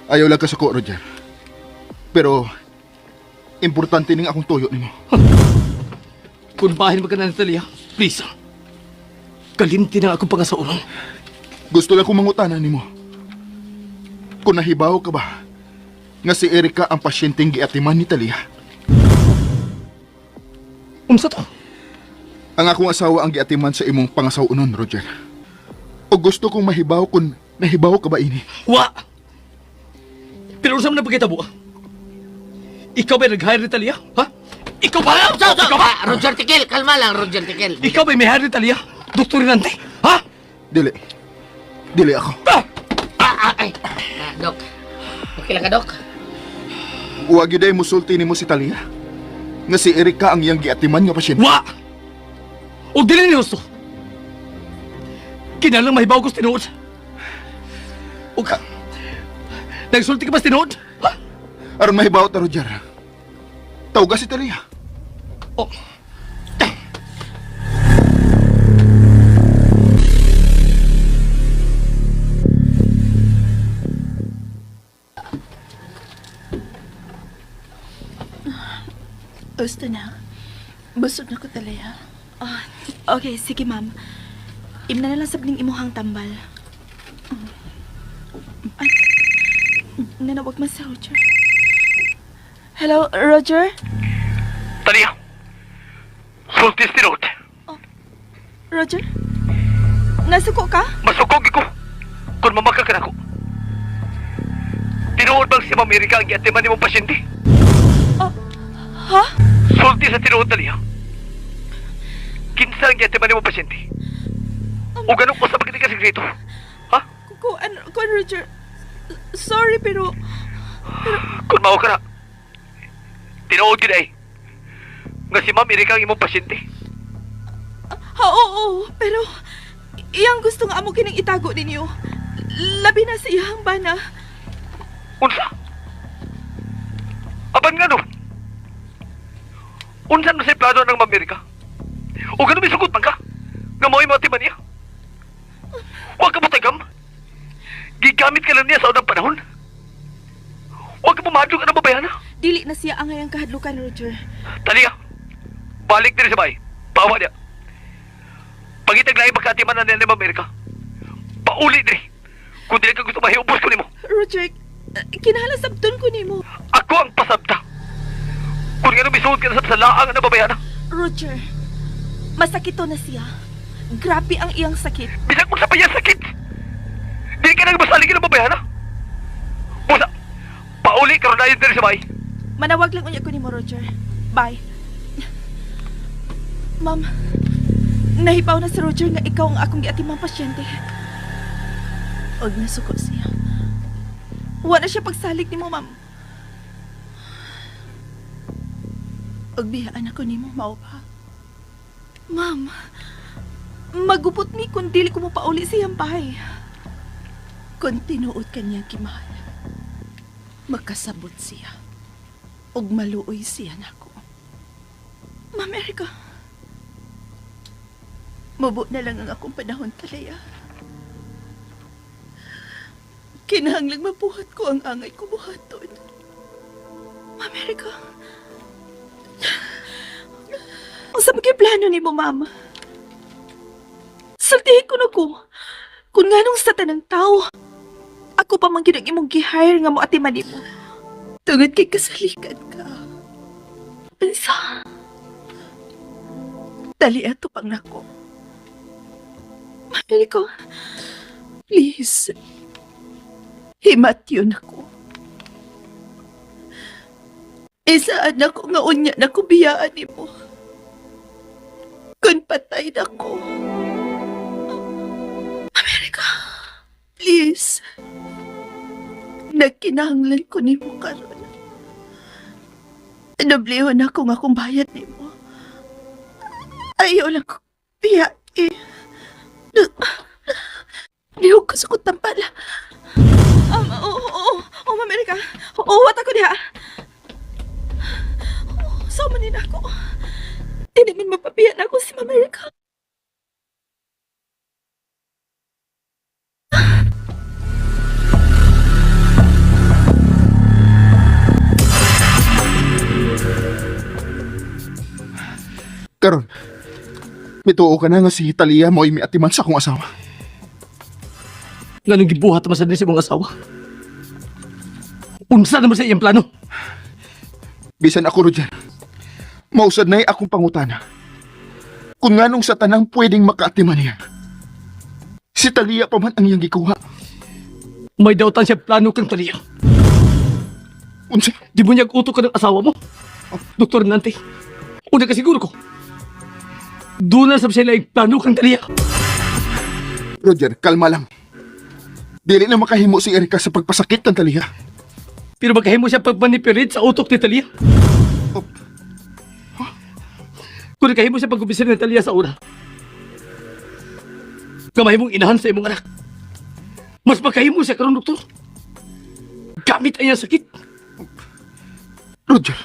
Ayaw lang ka suko, Roger. Pero importante ning akong toyo nimo. Kung bahin ka na ni Talia, please. Kalimti na akong pangasauron. Gusto lang kong mangutana nimo. Kung nahibaw ka ba nga si Erika ang pasyenteng giatiman ni Talia. Unsa to? Ang akong asawa ang giatiman sa imong pangasawon, Roger. O gusto kong mahibaw kung nahibaw ka ba ini. Wa! Pero unsa man na pagkitabo? ah? Ikaw ba nag-hire ni Talia? Ha? Ikaw ba? So, so, Ikaw ba? ah, Roger Tikil, kalma lang, Roger Tikil. Ikaw ba may hire ni Talia? Dr. Rinante? Ha? Dili. Dili ako. Ah! Ah, ah, ay. Ah, dok. Okay lang ka, dok? Huwag yun ay musulti nimo si Talia. Nga si Erika ang iyang giatiman nga pasyente. Wa! O dili ni husto. Kinalang mahibaw ko sa tinuod. O ka... Nagsulti ka ba sa tinuod? Ha? Aron mahibaw ta, Roger. Tawga si Talia. Oh. Gusto na. Busog na ko talaya. Ah, okay, sige ma'am. Imna na lang sabning imuhang tambal. Ay, nanawag man si Roger. Hello, Roger? Talia! Sulti sa tinuod. Roger? Nasuko ka? Masukog ko. Kung mamaka ka nako. Tinuod bang si Ma'am Erika ang giatiman nimong pasyente? Ha? Sulti sa tinuod, Talia. Kinsa ang giatiman nimong pasyente? O ganun ko sa pagkita ka sekreto? Ha? Kuan, kuan, Roger. Sorry, pero... Kung mao ka na, tinuod gid ay. Nga si Ma'am Erika ang imong pasyente. Ha, oo, oo, pero... Iyang gusto nga amo kining itago ninyo. Labi na sa iyang bana. Unsa? Apan nga no? Unsa man sa plano ng Ma'am Erika? O ganun may sugot man ka? Nga mao'y matiman niya? Huwag ka mo tagam. Gigamit ka lang niya sa unang panahon. Huwag ka pumadlok na babayan ha. Dili na siya ang ngayang kahadlukan, Roger. Talia, balik diri sa bahay. Pawa niya. Pangitag lahi pagkatiman na niya ni Ma'am Erika. Pauli diri. Kung dili ka gusto mahiubos ko nimo. Roger, kinahanglan sabton ko nimo. Ako ang pasabta. Kung nga misuod ka na sa laang na babayan ha. Roger, masakito na siya. Grabe ang iyang sakit. Bisag mo sa payang sakit. Di ka nang masalig ng babayan ha. Busa, pauli karon na yun diri sa bahay. Manawag lang unya ko nimo, Roger. Bye. Ma'am, nahibaw na si Roger nga ikaw ang akong giatimang pasyente. Og nasuko siya. Wa na siya pagsalig nimo, ma'am. Og biyaan ako nimo mao ba? Ma'am, magupot mi kung dili ko mo pauli sa iyang bahay. Kung tinuod ka niya gimahal, makasabot siya. Og maluoy siya nako. Ma'am Erika, Mubo na lang ang akong panahon, Talaya. Kinahanglang mabuhat ko ang angay ko buhaton. Ma'am Erika. Unsa ba kay plano nimo, ma'am? Sultihin ko na ko. Kung nganong sa tanang tao, ako pa man gyud ang imong gi-hire nga mo atiman nimo. Tungod kay kasalikan ka. Unsa? Dali ato pang nako. Ameriko, please. Himatyon ako. Isaan ako nga unya na ko biyaan nimo. Kun patay na ko. Amerika, please. Nagkinahanglan ko nimo karon. Doblehon ako nga akong bayad nimo. Ayaw lang ko biya eh. Lihok ko sa kutampal. Oo, oo, oo, Ma'am Erika. Oo, wat ako diha. Oh, sama din ako. Dili man mapabiya na ako si Ma'am Erika. Karon, mituo ka na nga si Talia mo'y miatiman sa akong asawa. Nganong gibuhat man sa sa imong asawa? Unsa naman sa iyang plano? Bisan ako, Roger. Mausad na'y akong pangutana. Kung nganong sa tanang pwedeng makaatiman niya. Si Talia pa man ang iyang gikuha. May dautan siya plano kang Talia. Unsa? Di mo niyag utok ka ng asawa mo? Doktor Nante, una ka siguro ko. Doon na sab siya laing plano kang Talia. Roger, kalma lang. Dili na makahimo si Erika sa pagpasakit ng Talia. Pero magkahimo siya pagmanipulate sa utok ni Talia. Oh. Kung nakahimo siya pagkumbisir ni Talia sa una, nga mahimong inahan sa imong anak. Mas makahimo siya karon, doktor. Gamit ang iyang sakit. Roger,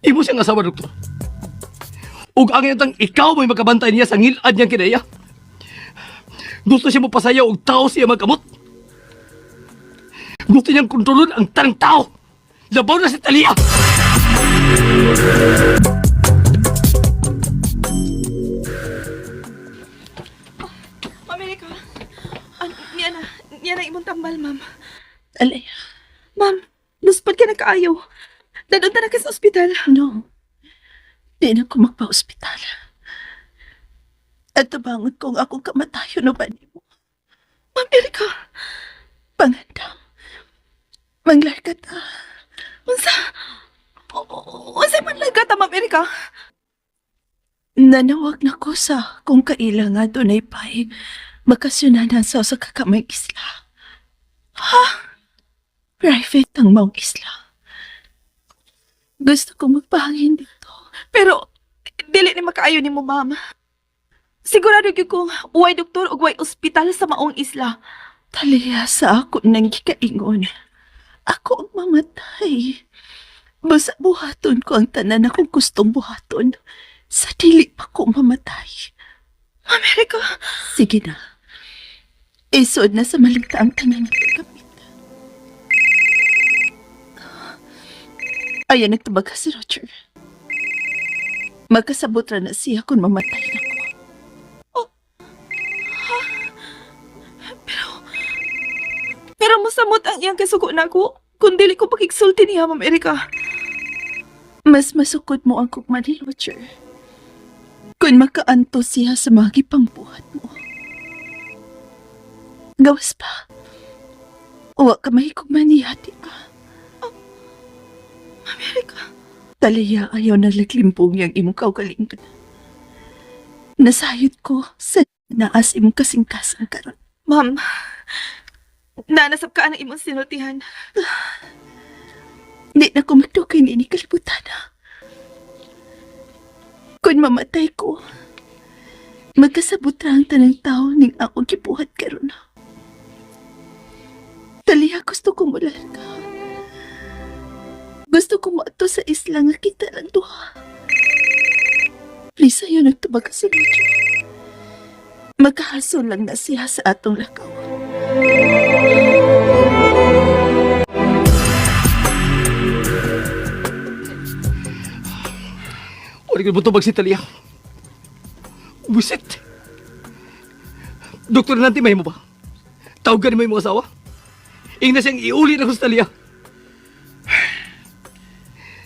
Imo siyang asawa, doktor. Ug ang iyang ikaw may makabantay niya sa ngilad niyang kinaya. Gusto siya mopasayaw og tao siya magkamot. Gusto niyang kontrolon ang tanang tao. Labaw na si Talia. Ma'am Erika, niya na, niya na imong tambal, ma'am. Alay, Ma'am, luspad ka na kaayo. Dadun ta na ka sa ospital. no. Di na ko magpa-ospital. At tabangon ko ang akong kamatayon no ba nimo. Ma'am Erika, Pangandam. Manglarga ta. unsa? Unsa man laga ta, Ma'am Erika? Nanawag na ko sa kung kaila nga dunay pay bakasyonanan sa usa ka kamay isla. Ha? Private ang maong isla. Gusto ko magpahangin dito. Pero dili ni makaayo nimo, ma'am. Sigurado gyud kong uway doktor ug way ospital sa maong isla. Taliya sa ako nang gikaingon. Ako ang mamatay. Basta buhaton ko ang tanan akong gustong buhaton. Sa dili pa ko mamatay. Ma'am Erika, Sige na. Isod na sa malita ang tanan akong gamit. Ayan, nagtabag si Roger. Magkasabot ra na siya kung mamatay na ko. pero mosamot ang iyang kasugo nako kung dili ko pakigsulti niya, Ma'am Erika. Mas masukod mo ang kugma ni Roger. Kung makaanto siya sa mga gipangbuhat mo. Gawas pa. Uwa ka mahikugma niya, di ba? Ma'am Erika, Taliya, ayaw na laglimbong yang imong kaugalingon. Nasayod ko sa naas imong kasingkasang karon. ma'am, nanasab ka ang imong sinultihan. Di na ko magdukay ni ini kalibutan. Kung mamatay ko, magkasabot ra ang tanang tao ning akong gibuhat karon. Taliha, gusto ko mularga. Gusto ko moadto sa isla nga kita lang duha. Please, ayaw nagtubag si Roger. Magkahasol lang na siya sa atong lakaw. Wala ko butubag si Talia. Buset. Doktor Nante, may mo ba? Tawagan mo yung mga asawa? Ingna siyang iuli na ko sa Talia.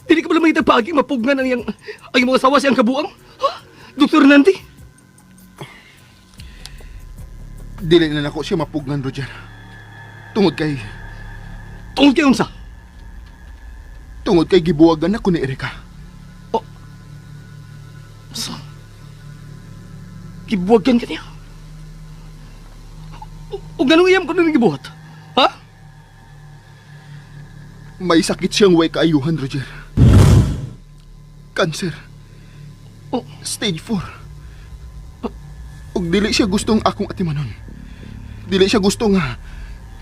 Dili ka pala makita pagi mapugnan ang iyang, ang imong asawa siyang kabuang. Ha? Doktor Nandi? Dili na nako siya mapugnan, Roger. Tungod kay Tungod kay unsa? Tungod kay gibuwagan ako ni Erika. Oh. Sa? Gibuwagan ka niya? O ganong iyam ko na gibuhat? Ha? May sakit siyang way kaayuhan, Roger. Cancer. Oh. Stage 4. Ug dili siya gustong akong atimanon. Dili siya gusto nga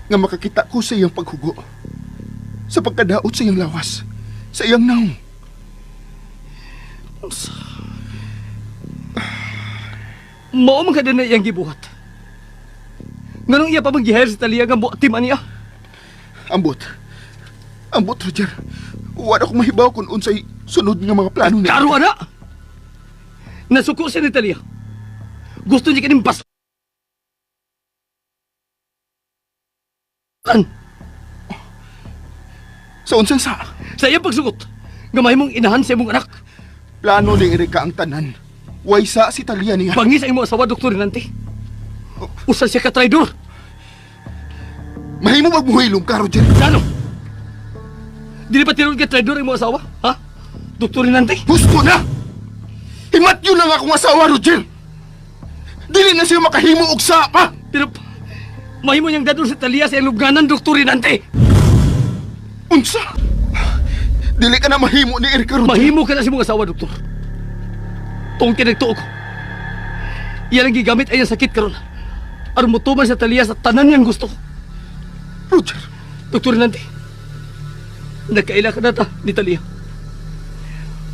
nga makakita ko sa iyang paghugo. Sa pagkadaot sa iyang lawas. Sa iyang naong. Unsa? Mao man kada na iyang gibuhat. Nganong iya pa bang gihire si Talia nga moatiman niya? Ambot. Ambot, Roger. Wala akong mahibaw kung unsay sunod nga mga plano niya. Klaro ana! Nasuko siya ni Talia. Gusto niya kaning bas... An? Sa unsang sa? Sa iyang pagsugot, nga mahimong inahan sa imong anak. Plano ni Erika ang tanan. Way sa si Talia niya. Bangis ang imong asawa, Doktor Rinante. Usa siya ka traidor. Mahimo magmuhilom ka, Roger. Plano! Dili pa tinuod ka traidor ang imong asawa? Ha? Doktor Rinante? Gusto na! Himat yun lang akong asawa, Roger! Dili na siya makahimo og sa pa! Pero mahimo niyang dadon sa Talia sa iyang lubnganan, Doktor Rinante! Unsa? Dili ka na mahimo ni Erika, Roger. Mahimo ka na sa imong asawa, Doktor. Tungkol kinagtuo ko. Iyan ang gigamit ay ang sakit karon. Aron motuman sa Talia sa tanan niyang gusto. Roger, Doktor Rinante, nagkaila ka na ta ni Talia.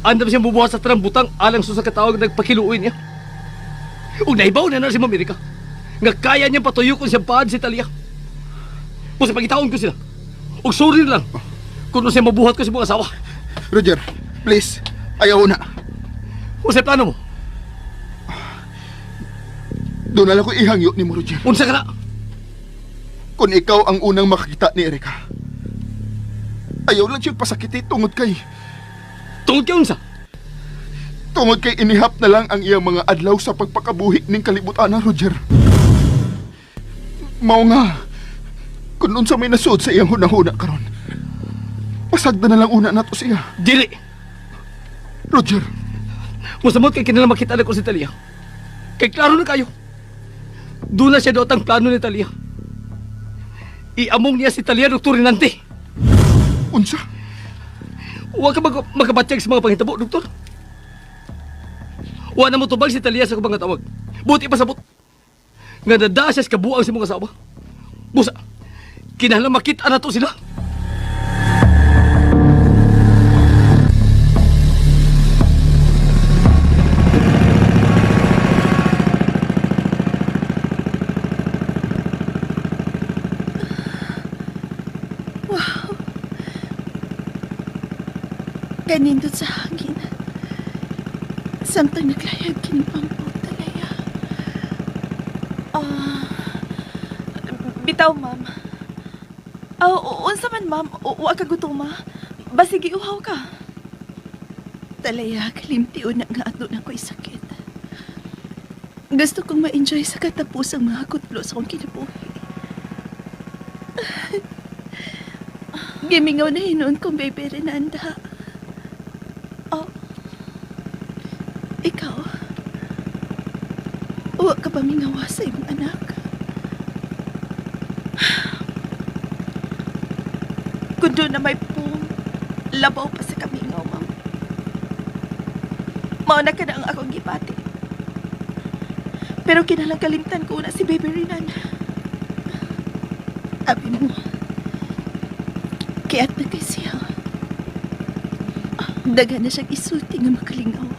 Andam siyang bubuhat sa tanang butang alang sa katawag nagpakiluoy niya. Ug nahibaw na na si Ma'am Erika nga kaya niyang patuyokon siyang paad si Talia. Kung sa pagitaon ko sila, ug sorry na lang kung siya mabuhat ko sa imong asawa. Roger, please, ayaw na. Kung sa plano mo, Doon na lang ko ihangyo ni mo, Roger. unsa ka na? Kung ikaw ang unang makakita ni Erika, ayaw lang siyang pasakiti tungod kay... Tungod kay unsa? Tungod kay inihap na lang ang iyang mga adlaw sa pagpakabuhi ning kalibutan na, Roger. Mao nga, kung unsa may nasuod sa iyang hunahuna karon, pasagda na lang una nato siya. Dili! Roger, Musamot kay kinala makita na ko si Talia. Kay klaro na kayo. Doon na siya doot ang plano ni Talia. Iamong niya si Talia, Doktor Rinante. Unsa? Huwag ka magabatyag sa mga panghitabo, Doktor. Huwag na mo tubag si Talia sa kubang tawag. Buti pa sabot. Nga nadaa siya sa kabuang sa mga asawa. Busa, kinahanglan makita na to sila. Kanindot sa hangin. Samtang naglayag kining pampot talaya. Ah, bitaw, ma'am. Oh, unsa man, ma'am? Wa ka gutuma. Basig uhaw ka. Talaya, kalimtion na nga ato na ko'y sakit. Gusto kong ma-enjoy sa katapusang mga kutlo sa akong kinabuhi. Gimingaw na hinoon kong baby Renanda. Oh, ikaw, uwa ka ba mingawa sa imong anak? Kung doon na may pong, labaw pa sa kamingaw, ma'am. Mauna ka na ang akong gibati. Pero kinalang kalimtan ko na si Baby Renan. Abi mo, kaya't na kay siya. Daga na siyang isuti nga makalingaw.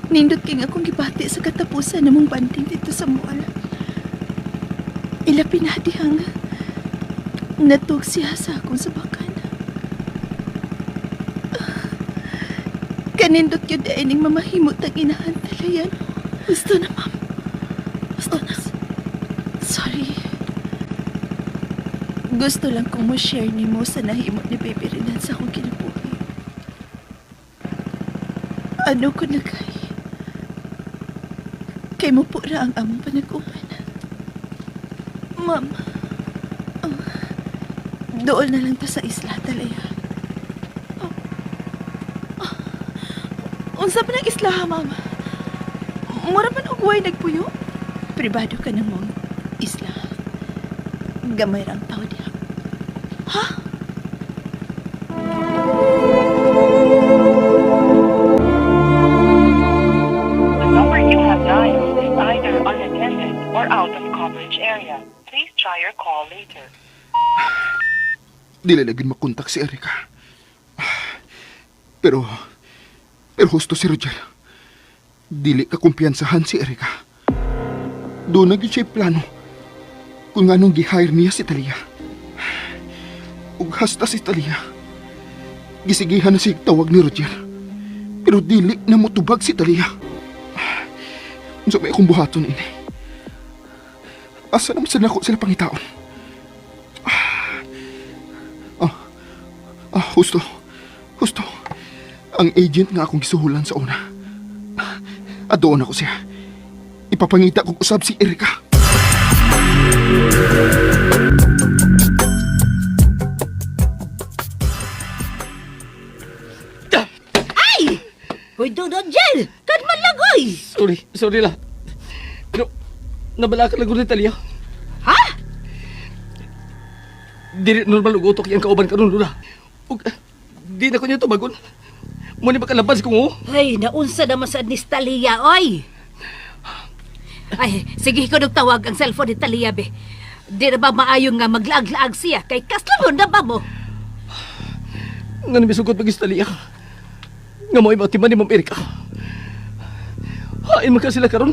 Nindot kay nga akong gibati sa katapusan namong banding dito sa mall. Ila pinadihang natug siya sa akong sabakan. Kanindot yun dahil ning mamahimot ang inahan talayan. Gusto na, ma'am. Gusto na. Sorry. Gusto lang kong mo-share ni mo sa nahimot ni Baby Renan sa akong kinabuhi. Ano ko na kay? Kay mo po ra ang among panag-uban. Ma'am, dool na lang ta sa isla, Talaya. Oh. Oh. Unsa pa ng isla, ha, ma'am? Mura man og way nagpuyo. Pribado ka na mong isla. Gamay ra ang tao diha. Ha? The number you have dialed is either unattended or out of coverage area. Please try your call later. Dili lagi makontak si Erika. Pero, pero husto si Roger. Dili ka kumpiyansahan si Erika. Doon na gyud siya plano kung anong gi-hire niya si Talia. Ug hasta si Talia. Gisigihan na siya tawag ni Roger. Pero dili na motubag si Talia. Unsa may akong buhaton ini? Asa naman sa nako sila pangitaon? Ah, husto. Husto. Ang agent nga akong gisuhulan sa una. Adoon ako siya. Ipapangita kong usab si Erika. Ay! Hoy, Dong Roger! Kan man lang, oy! Sorry, sorry lah. Pero, nabalakan lang ko ni Talia. Ha? Dili normal og utok iyang kauban karon Lola. Ug di na ko niya tubagon. Mo ni makalabas ko oh. Ay, naunsa naman sa ni Talia, oy! Ay, sige ko tawag ang cellphone ni Talia, be. Di na ba maayo nga maglaag-laag siya? Kay kaslabon na ba mo? Nga misugot pag Talia. Nga mo iba timan ni Ma'am Erika. Hain man ka sila karon.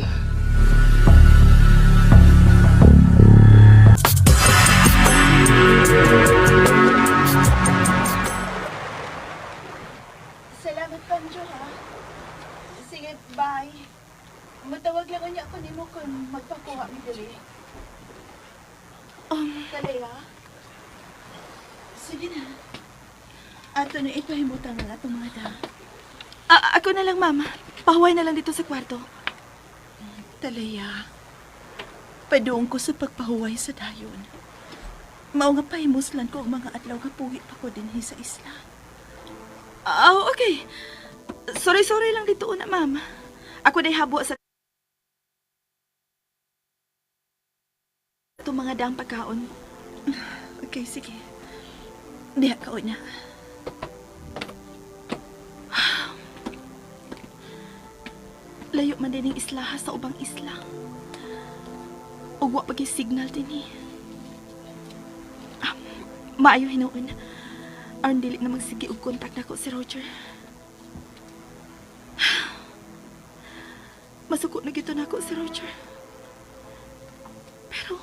Salamat, Panjo, ha? Sige, bye. Matawag lang unya ko nimo kung magpakuha mi diri. Talaya? Sige na. Ato na ipahimutang ang atong mga da. Ah, ako na lang, ma'am. Pahuway na lang dito sa kwarto. Talaya, paduong ko sa pagpahuway sa dayon. Mao nga pahimuslan ko ang mga adlaw nga puhi pa ko dinhi sa isla. Oh, okay. Sorry, sorry lang dito una, ma'am. Ako day habo sa itong mga daang pagkaon. Okay, sige. Diha ka una. Layo man din ang isla sa ubang isla. Ug wa pagi signal dinhi. Ah, maayo hinuon. Aron dili na magsige og kontak nako si Roger. Masuko na gito nako si Roger. Pero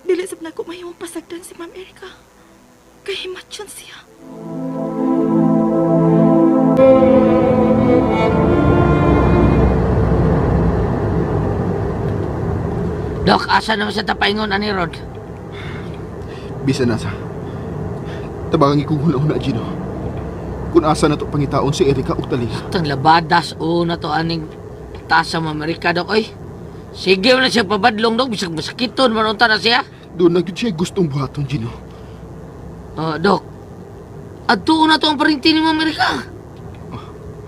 dili sab nako mahimong pasagdan si Ma'am Erika. Kay himatyon siya. Dok, asa naman sa tapaingon ani Rod? Bisa na sa. Tabangan ikong huna-huna, Gino. Kung asa na to pangitaon si Erika ug Talia. Tang labadas o na to aning tasa mo Amerika dok oy. Sige na siya pabadlong dok bisag masakiton man unta na siya. Doon na gyud siya gustong buhaton, Gino. Oh, dok. Adto na to ang parinti ni Amerika.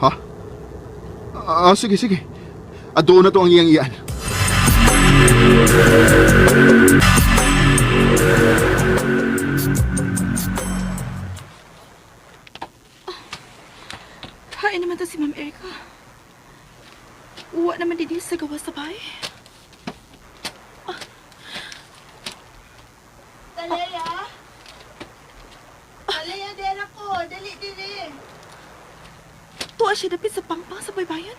Ha? Ah, sige, sige. Adoon na to ang iyang iyan. Hain naman to si Ma'am Erika. Uwa naman din sa gawa sa bahay. Talaya? Talaya, dera ko. Dali, dili. Tuwa siya dapit sa pangpang sa baybayan.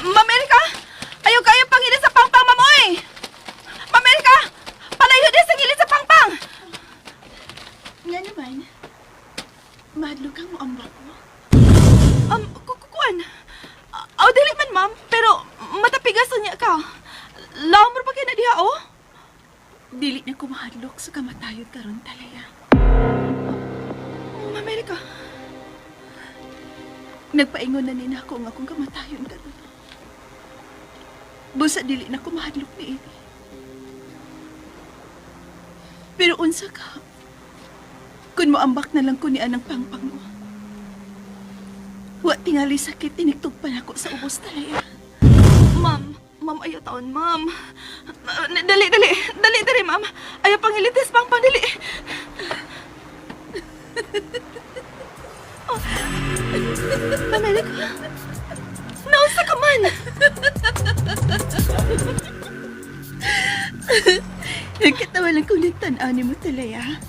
Ma'am Erika! Ayaw kayo pangilin sa pangpang, ma'am oy! Ma'am Erika! Palayo din sa ngilin sa pangpang! Nga naman, mahadlok kang muambak mo. Kukuan. Aw, dili man, ma'am. Pero matapigas niya ka. Lamor pa kayo na diha, oh. Dili na ko mahadlok sa kamatayon karon, Talaya. Ma'am Erika. Nagpaingon na ni nako nga akong kamatayon karon. Busa dili na ko mahadlok ni ini. Pero unsa ka? Kun moambak na lang ko ni anang pangpang mo. Wa tingali sakit tiniktupan ako sa ubos talaya. Ma'am, ma'am, ayaw taon, ma'am. Dali, dali, dali, dali, ma'am. Ayaw pangilitis, pangpang, dali. Oh. Ma'am Erika, naunsa ka man? Nagkatawa lang kong nagtan-aw ni mo talaya.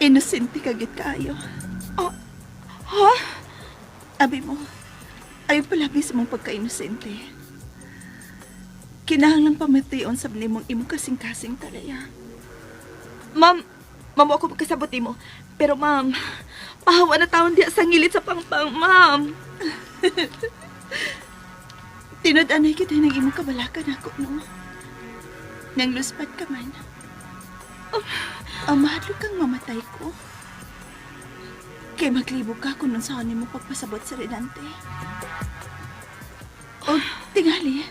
Inosente ka gid kaayo. Oh, ha? Abi mo, ayaw palabi sa mong pagka-inosente. Kinahanglang pamation sa nimong imong kasing-kasing talaya. Ma'am, ma'am, ako pagkasabot mo. Pero ma'am, pahawa na taon diya sa ngilit sa pangpang, ma'am. Tinud-anay kita ng imong kabalakan ako, no? Nang luspat ka man. Ang mahadlok kang mamatay ko. Kay maglibog ka kung nung saan mo pagpasabot sa Renante. O, tingali.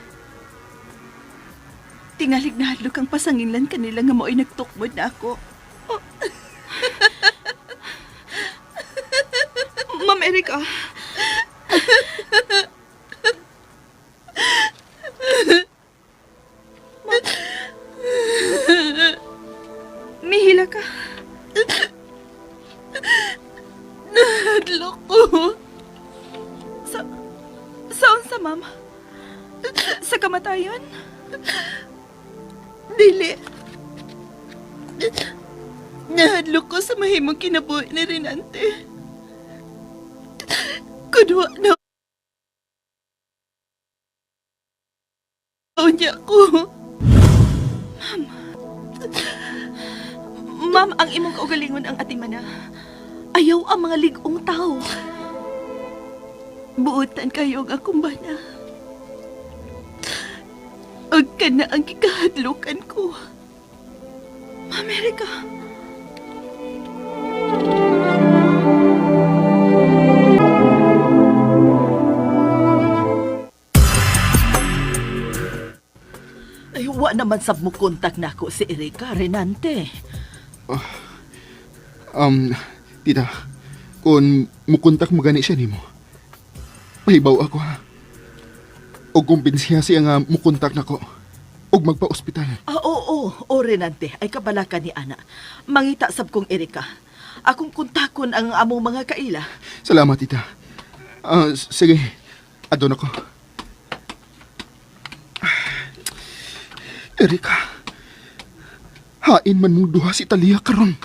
Tingalig na hadlok ang pasanginlan kanila nga mao'y nagtukmod na ako. Ma'am Erika. Ma'am. Mihila ka. Nahadlok ko. Sa... Saan sa, ma'am? Sa kamatayon? Dili. Nahadlok ko sa mahimong kinabuhi ni Renante. Kunwa na niya ko. Ma'am, ang imong kaugalingon ang atimana. Ayaw ang mga ligong tao. Buotan kayo ang akong bana. Ug ka na ang gikahadlokan ko. Ma'am Erika. Ay, wa naman sab mo kontak nako si Erika Renante. Tita, kung mukontak mo gani siya nimo, pahibaw ako ha. O kumbinsiya siya nga mukontak nako, og magpa-ospital. Ah, oo, oo, Renante, ay kabala ka ni Ana. Mangita sab kong Erika. Akong kontakon ang among mga kaila. Salamat, tita. Ah, sige, adon ako. Erika, hain man mong duha si Talia karon.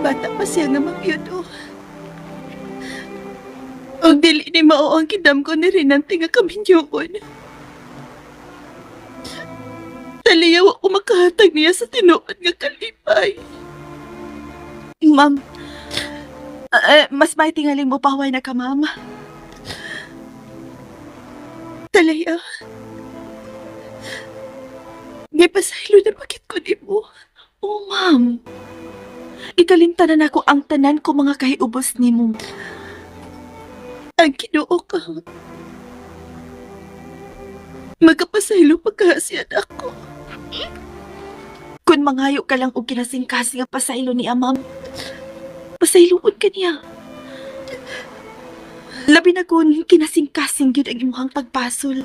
Bata pa siya nga mapiyudo. Og dili ni mao ang kidam ko ni Renante nga kaminyoon. Taliyaw ako makahatag niya sa tinuod nga kalipay. Ma'am, mas may tingaling mo paway na ka, ma'am. Talaya. Ngay pasaylo na bakit ko nimo. Oh, ma'am. Ikalimtan na nako ang tanan ko mga kahiubos nimo. Ang Ginoo ka. Magkapasaylo pagkahasiyan ako. Kun mangayo ka lang og kinasingkasing nga pasaylo niya, ma'am. Pasayloon ka niya. Labi na kun kinasingkasing gyud ang imong pagpasol.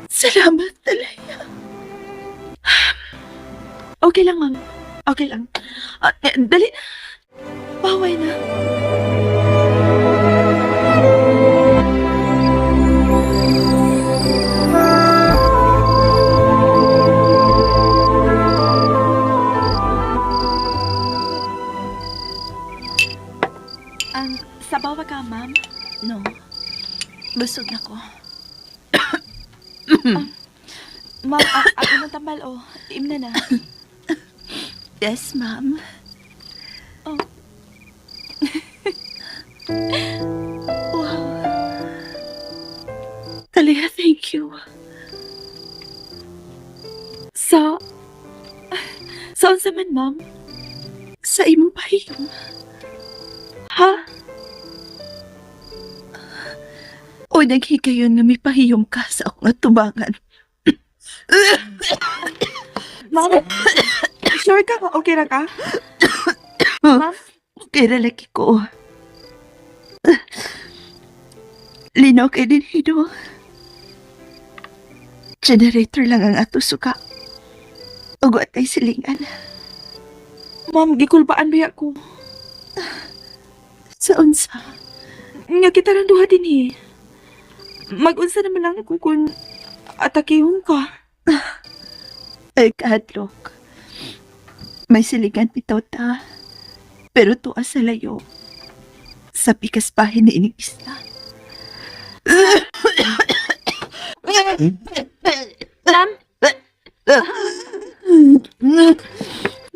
Salamat, Talaya. Okay lang, ma'am. Okay lang. Ah, eh, dali na. Baway na. Sabaw ka, ma'am? No. Busog na ko. Ma'am, ako ng tambal, oh. Imna na. Yes, ma'am. Oh. Thank you. Sa... Sa unsa man, ma'am? Sa imong pahiyom. Ha? O naghigayon nga mipahiyom ka sa akong atubangan. Ma'am, sure ka ba? Okay ra ka? Ma'am? Okay ra lagi ko. Linaw kay din hido. Generator lang ang ato suka. Ugo at ay silingan. Ma'am, gikulbaan ba ko? Sa unsa? Nga kita lang duha din eh. Mag-unsa naman lang ko kung atakihon ka. Ay kahadlok. May silingan bitaw ta. Pero tuwa sa layo. Sa pikas pahin na ining isla. Ma'am?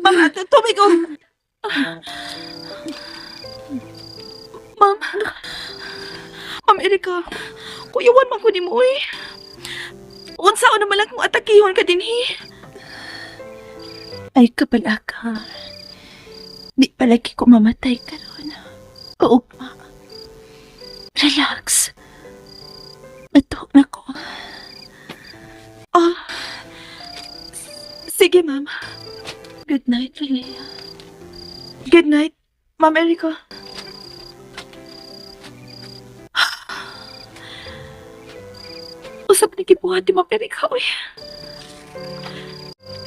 Ma'am, tubig ko. Ma'am. Ma'am Erika, kuyawan man ko ni mo eh. Unsa o naman lang kung atakihon ka din eh. Ay kabala ka. Di palagi ko mamatay karon. Uugma. Relax. Matuog na ko. Ah. Sige, ma'am. Good night, Lilia. Good night, Ma'am Erika. Usap ni gibuhat ni Ma'am Erika, uy.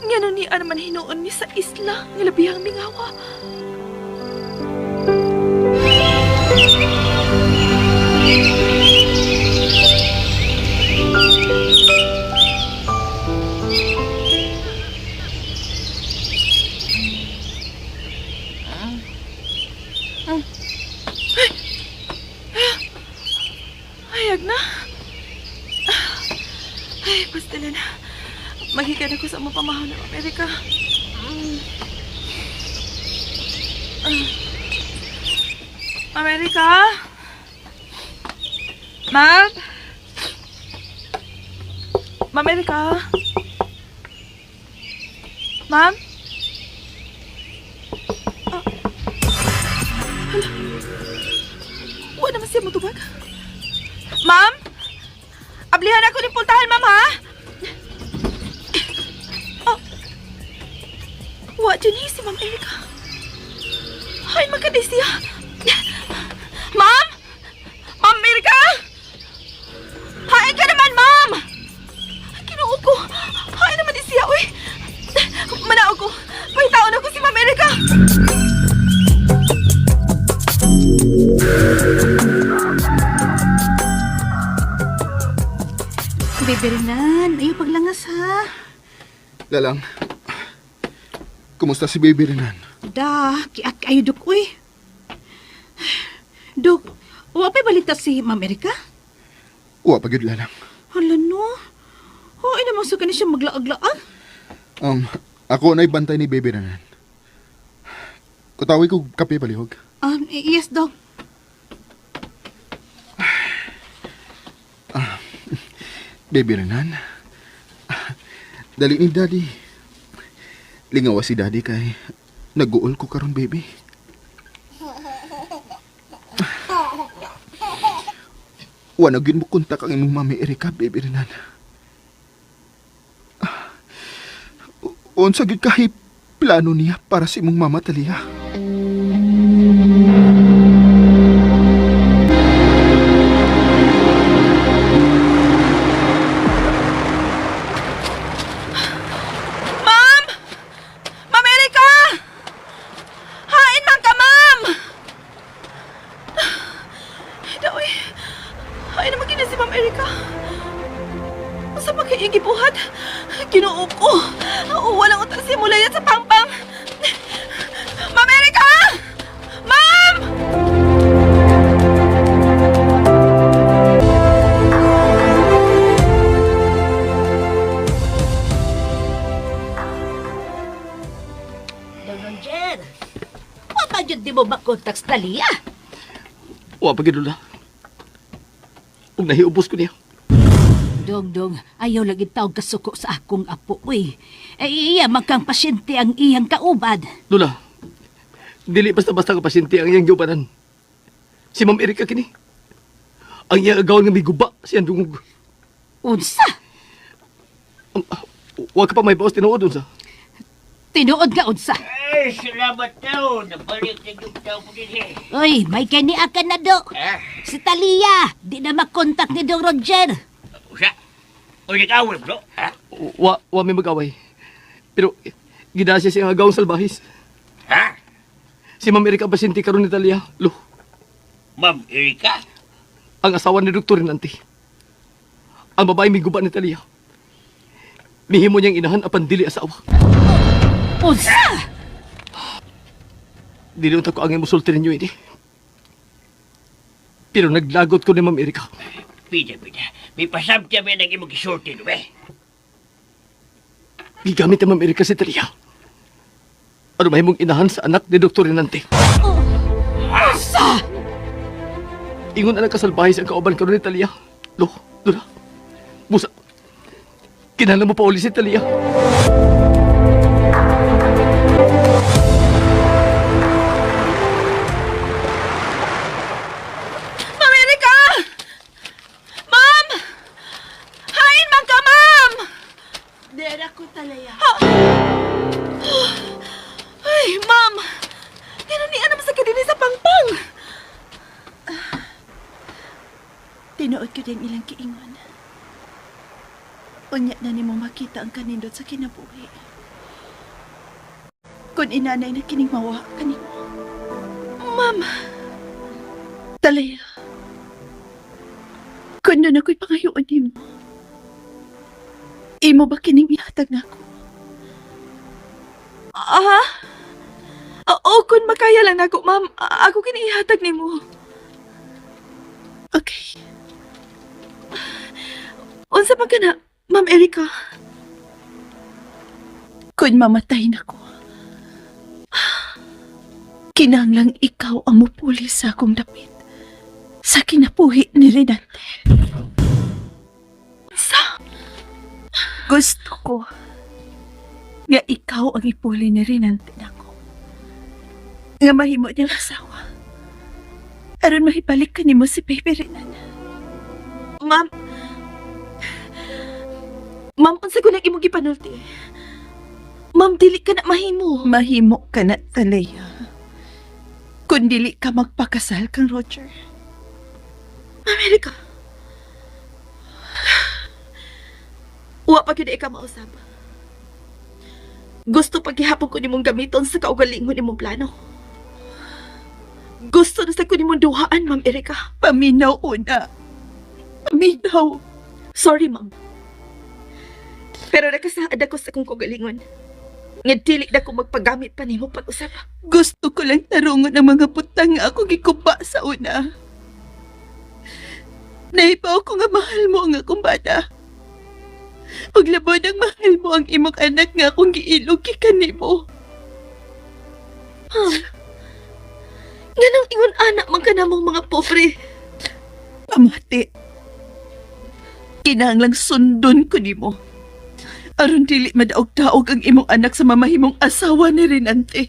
Nga ni naman hinuon ni sa isla nga labihang mingawa. Hayag na. Ay, basta na. Maghigad ako sa mapamahal ng Amerika. Amerika? Ma'am? Ma'am Erika? Ma'am? Ah. Hala. Wala naman siya mutubag. Ma'am? Ablihan ako ng pultahan, ma'am, ha? Oh. Wa, dyan eh, si Ma'am Erika. Ay, magkadi siya. Ma'am? Ma'am Erika? Hain ka naman, ma'am! Ay, Ginoo ko. Hain naman di siya, uy. Manaog ko. Pahitaon ako si Ma'am Erika. Baby Renan, ayaw paglangas ha. Lalang, kumusta si Baby Renan? Da, kiat kayo, Dok, uy. Dok, wa pa'y balita si Ma'am Erika? Wa pa gyud, Lalang. Hala no. Hoy naman sa kani siya maglaag-laag. Ako na'y bantay ni Baby Renan. Kutawi ko kape palihog. Yes, Dok. Baby Renan, dali ni Daddy. Lingawa si Daddy kay naguol ko karon, baby. Wa na gyud mo kontak ang imong mami Erika, baby Renan. Unsa gyud kahi plano niya para sa imong mama Talia? Ma'am! Ma'am Erika! Hain man ka, ma'am! Daoy, hain naman kini si Ma'am Erika. Unsa pa kay gibuhat? Ginoo ko. Walang utang simula yan sa pangpang. Ma'am Erika! Ma'am! Dok Roger, wa ba jud di mo makontak sa Talia? Wa pa gyud, Lola. Ug nahiubos ko niya. Dong, dong, ayaw lagi tawag kasuko sa akong apo, uy. Eh, iya, magkang pasyente ang iyang kaubad. Lula, dili basta-basta ka pasyente ang iyang giubanan. Si Ma'am Erika kini. Ang iyang agawan nga miguba siyang dungog. Unsa? Wa ka pa may baos tinuod unsa. Tinuod nga unsa? Ay, salamat tao. Nabalik na yung tao ko din eh. Uy, may kaniakan na do. Ah, Si Talia, di na makontak ni Dong Roger. usa. Uy, nag-away bro. Ha? Wa may mag-away. Pero gida siya siyang agawang salbahis. Ha? Si Ma'am Erika ang pasyente karon ni Talia. Lo, Ma'am Erika? ang asawa ni Dr. Rinante. Ang babae may guba ni Talia. Mihimo niyang inahan apan dili asawa. Unsa? Dili unta ko ang musulti ninyo ini. Pero naglagot ko ni Ma'am Erika. Pida, pida. May pasabti ba nang imong gisulti, no eh? Gigamit ni Ma'am Erika si Talia. Ano mahimong inahan sa anak ni Dr. Rinante. Unsa? Ingon ang kasalbahe sa kauban karon ni Talia. Lo, Lola. Busa. Kinahanglan mo pa uli si Talia. Ma'am Erika! Ma'am! Hain man ka, ma'am! Dera ko talaya. Ay, ma'am! Ganun ni naman sa kadini sa pangpang! Tinuod ko din ilang kiingon. Unya na nimo makita ang kanindot sa kinabuhi. Kung inanay na kining mawa kanimo. Ma'am, Talaya. Kung doon ako'y pangayoon nimo. Imo ba kining ihatag na ako? aha? Oo, kung makaya lang nako, ma'am. Ako kiniihatag nimo. Okay. Unsa man ka na, Ma'am Erika? Kung mamatay na ko, kinahanglang ikaw ang mupuli sa akong dapit. Sa kinapuhi ni Renante. Sa? Gusto ko nga ikaw ang ipuli ni Renante nako. Nga mahimo niyang asawa. Aron mahibalik ka nimo si Baby Renan. Ma'am. Ma'am, unsa ko nang imong gipanulti? Ma'am, dili ka na mahimo. Mahimo ka na, Talea. Kung dili ka magpakasal kang Roger. Ma'am Erika. Wa pa gyud ka mausab. Gusto paghihapon ko nimong gamiton sa kaugalingon nimong plano. Gusto na sa ko nimong duhaan, Ma'am Erika. Paminaw una. Paminaw. Sorry, ma'am. Pero nakasaad ako sa akong kaugalingon. Nga dili na ko magpagamit pa nimo pag-usap. Gusto ko lang tarungon ang mga butang nga ako gikuba sa una. Nahibaw ko nga mahal mo ang akong bata. Paglabod ang mahal mo ang imong anak nga akong giilog gikan nimo. Nganong ingon anak man ka namong mga pobre. Pamati. Kinahanglang sundon ko nimo. Aron dili madaog-daog ang imong anak sa mamahimong asawa ni Renante.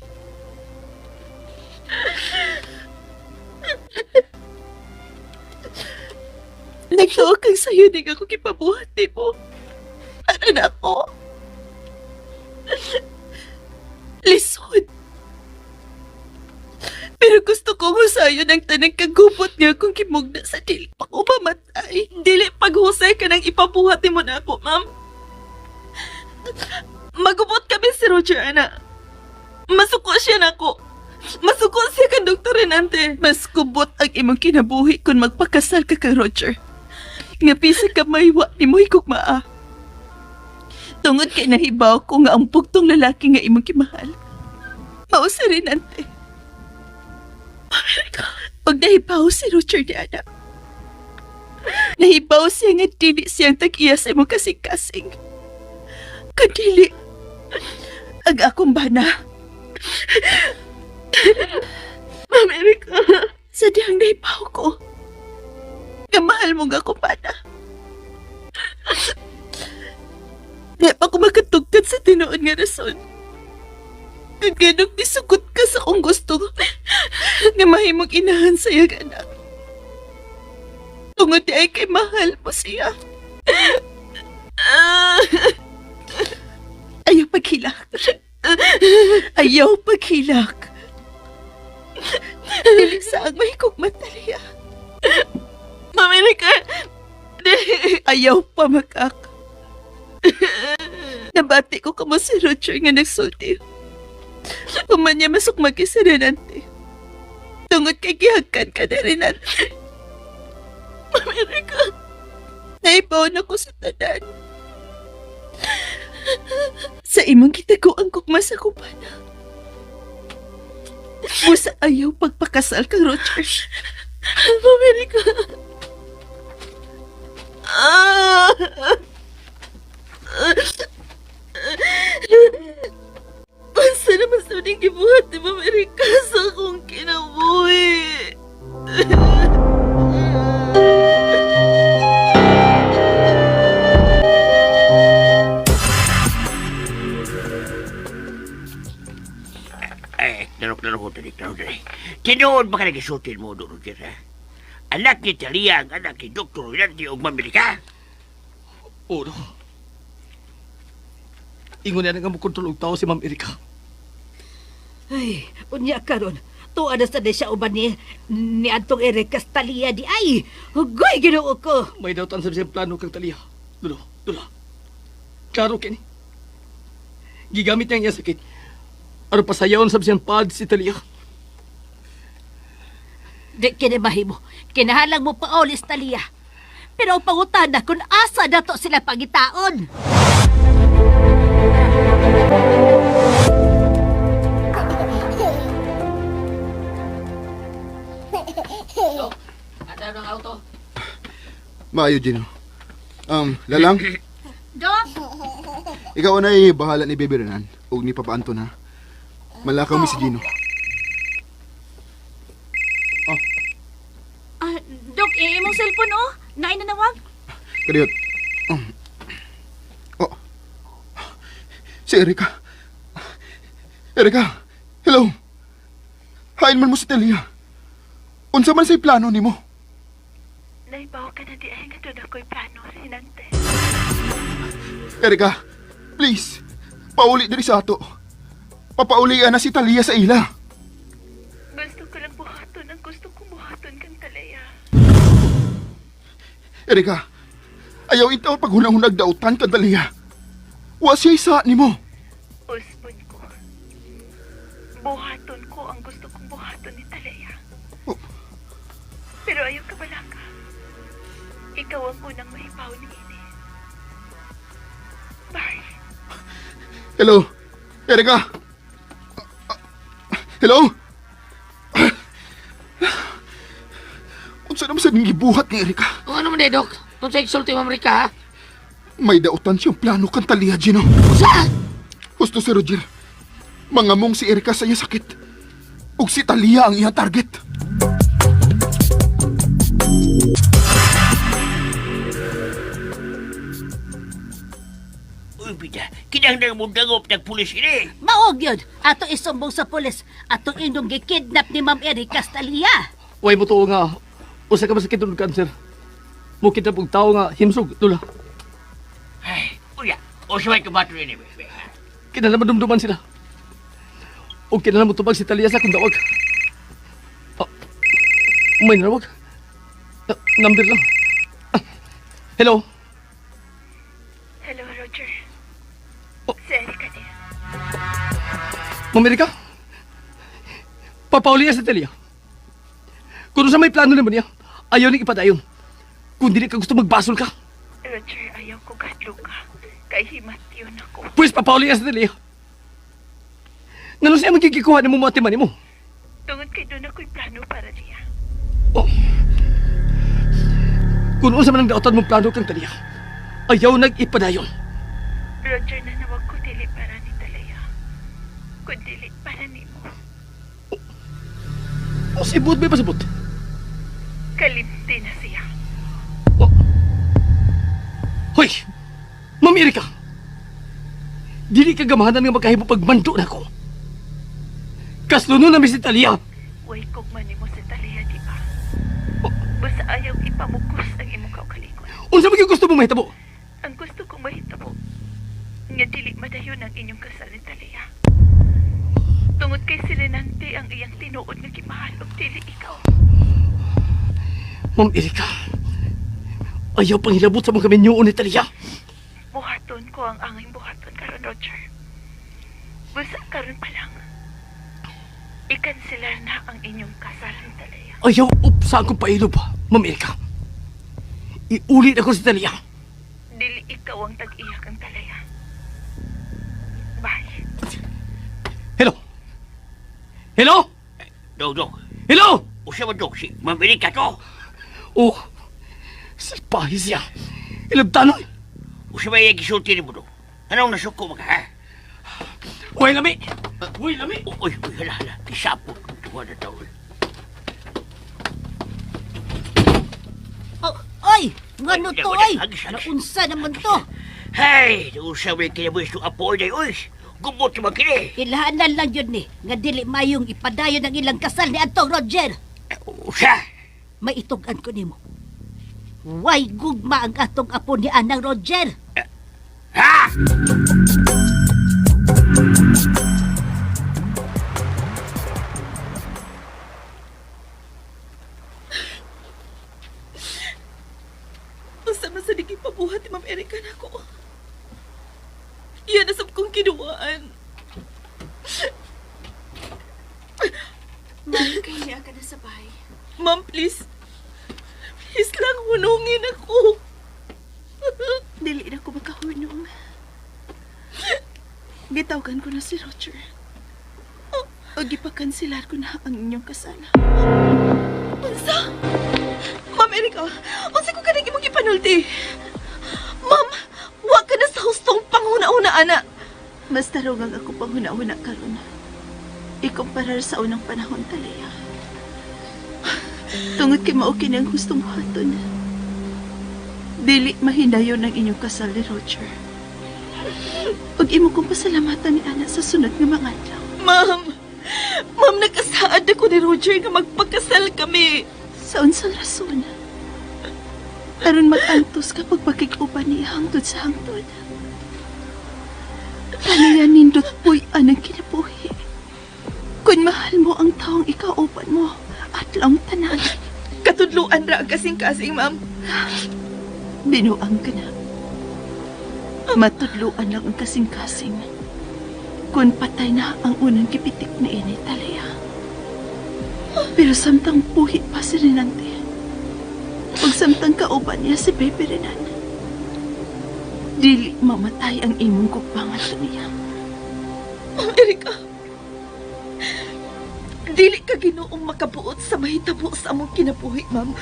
Nagtuo kang sayo din ako kipabuhat nimo. Ano na ako? Lisod. Pero gusto ko mo sayo ng tanang kagubot niya kung kimugna sa dili pa ko mamatay. Dili paghusay ka nang ipabuhat nimo na ako, ma'am. Magubot kami si Roger, ana. Masuko siya nako. Masuko siya kan Dr. Renante. Mas kubot ang imong kinabuhi kung magpakasal ka kay Roger. Nga bisa ka maywa ni mo higugmaa. Tungod kay nahibaw ko nga ang pugtong lalaki nga imong kimahal. Mao si Renante. Pag nahibaw si Roger ni anak, nahibaw siya nga dili siyang tag-iya sa imong kasing-kasing. Kundili, ang akong bana. Ma'am Erika. Sa dihang nahibaw ko, nga mahal mo nga akong bana. Di pa ko makatugtad sa tinuod nga rason. Kung ganong nisugot ka sa kong gusto nga mahimong inahan sa iyang anak. Tungod di ay kay mahal mo siya. Ayaw paghilak. Ayaw paghilak. Dili sa ang mahikog Talia. Mamirika, ayaw pa makak. Nabati ko kamo si Roger nga nagsulti. Kuman niya masukmagi si Renante. Tungod kay gihagkan ka na Renante. Mamirika, naibaw na ko sa tanan. Sa imong kitago ang kukma sa kupana. Busa ayaw pagpakasal kang Roger. Mamirika. Ah! Basta naman sa uling gibuhat ni Ma'am Erika sa akong kinabuhi. Ay, tarok-tarok ko dali, tarok dali. Tinuod ba ka nagisutin mo, Don Roger, ha? Anak ni Talia ang anak ni Dr. Rinaldi og Mamirika? Oo, Dok. Ingon niya nga mo kontrol og tao si Ma'am Erika. Ay, unya karon. Tuwa na sa siya uban ni Antong Erika sa Talia di ay. Hugoy Ginoo ko. May dautan sa siyang plano kang Talia. Dulo, dula. Klaro kini. Gigamit niya ang iyang sakit. Aron pasayaon sa siyang pad si Talia. Di kini mahimo. Kinahalang mo paolis Talia. Pero ang pangutana kung asa nato sila pangitaon. Dok, ata ng auto. Maayo, Gino. Lalang, Dok, ikaw na bahala ni Baby Renan ug ni Papa Anton ha. Malakaw mi si Gino. ah, Dok, eh, imong cellphone oh. Naay nanawag. Kadiyot. Oh. Si Erika. Erika, hello. Hain man mo si Telia. Unsa man say plano nimo? Naibaw ka na di ay nga doon ako'y plano, Renante. Erika, please. Pauli diri sa ato. Papaulian na si Talia sa ila. Gusto ko lang buhaton ang gusto kong buhaton kang Talaya. Erika, ayaw itaw paghunang-hunag dautan ka Talia. Wa siya isa nimo. Usbon ko. Buhaton ko ang gusto kong buhaton ni Talaya. Oh. Pero ayaw ka balaka. Ikaw ang unang mahipaw ni ini. Bye. Hello, Erika. Hello? Unsa naman sa gibuhat ni Erika? Kung ano man eh, Dok? Kung sa exulti, Ma'am Erika, ha? May dautan siyang plano kan Talia, Gino. Usa! Gusto si Roger. Mangamong si Erika sa iya sakit. Ug si Talia ang iya target. Uy, bida, kinahanglan mo dangop ng pulis ini. Maog yun. Ato isumbong sa pulis. Atong indong gikidnap ni Ma'am Erika sa Talia. Way mo tuo nga usa ka masakit og cancer. Mo kita og tao nga himsog, dula. Ay, uya, o siya may tumato ini. Kinahanglan madumduman sila. O kinahanglan mo tubag si Talia sa akong dawag. Ah, may nawag. Ah, number lang. Ah, hello. Hello, Roger. Oh. Si Erika niya. Ma'am Erika? Papauli niya si Talia. Kung sa may plano naman niya, ayaw niyang ipadayon. Kung dili ka gusto magbasol ka, Roger, ayaw ko gadlo ka. Kay himat yun ako. pwes papauli niya si Talia. Ngano siya magkikikuha ni mo mga timan mo? Tungod kay doon ako'y plano para niya. Oh. Kung unsa man ang dautan mong plano kang Talia, ayaw nag-ipadayon. Roger, nanawag ko dili para ni Talaya. Kundili para nimo. O sibot may pasabot. Kalimti na siya. Oh. Hoy! Ma'am Erika! Dili ka gamahanan nga makahimo pagmando nako. Kasluno na mi si Talia. Way kugma nimo si Talia, di ba? Basta ayaw ipamukos ang imong kaugalingon. Unsa man gyud gusto mo mahitabo? Ang gusto kong mahitabo, nga dili madayon ang inyong kasal ni Talia. Tungod kay si Renante ang iyang tinuod nga gimahal ug dili ikaw. Ma'am Erika, ayaw pang hilabot sa mga kaminyuon ni Talia. Buhaton ko ang anging buhaton karon, Roger. Busa karon pa lang. Ikanselar na ang inyong kasal ni Talia. Ayaw upsa akong pailob, Ma'am Erika. Iulit ako si Talia. Dili ikaw ang tag-iyak ang Talia. Bye. Hello? Hello? Dok, dok. Hello? Usa man, dok, si Ma'am Erika to. Oh, salpahe siya. Ilabtanon. Usa ba iyang gisulti nimo, dok? Anong nasuko mga, ha? Uy, lami! Uy, lami! Uy, uy, hala, hala. Kisapot. Tuwa na tao. Oh, oy! Ngano to, oy? Naunsa naman to? Hey, usa may kinabuhis ng apo day, uy. Gumot naman kini. Ilhanan lang yun ni, nga dili mayong ipadayon ang ilang kasal ni Antong Roger. Usa! May itugan ko nimo. Way gugma ang atong apo ni Anang Roger. Ha? Basta man sa di pabuhat ni Ma'am Erika nako. Iyan asap kong kinuwaan. Ma'am, kahiya ka na sa bahay. Ma'am, please. Please lang, hunungin ako. Dili na ko makahunong. Gitawagan ko na si Roger. O gipakanselar ko na ang inyong kasal. Unsa? Ma'am Erika, unsa ko kaning imong gipanulti? Ma'am, wa ka na sa hustong panghuna-una, ana. Mas tarong ang ako panghuna-una karon. Ikumparar sa unang panahon, Talia. Tungod kay mao kini ang hustong buhaton. Dili mahindayon ang inyong kasal ni Roger. Ug imo kong pasalamatan ni Ana sa sunod nga mga adlaw. Ma'am, ma'am, nagkasaad ako ni Roger nga magpakasal kami. Sa unsang rason? Aron mag-antos ka pagpakig-uban niya hangtod sa hangtod. Talia, nindot puy anang kinabuhi. Kung mahal mo ang taong ikauban mo, at lang tanan. Katudluan ra ang kasing-kasing, ma'am. Binuang ka na. Matudluan lang ang kasing-kasing. Kung patay na ang unang gipitik na ini, Talia. Pero samtang buhi pa si Renante, ug samtang kauban niya si Baby Renan, dili mamatay ang imong gugbangan niya. Ma'am Erika, dili ka Ginoong makabuot sa mahitabo sa among kinabuhi, ma'am.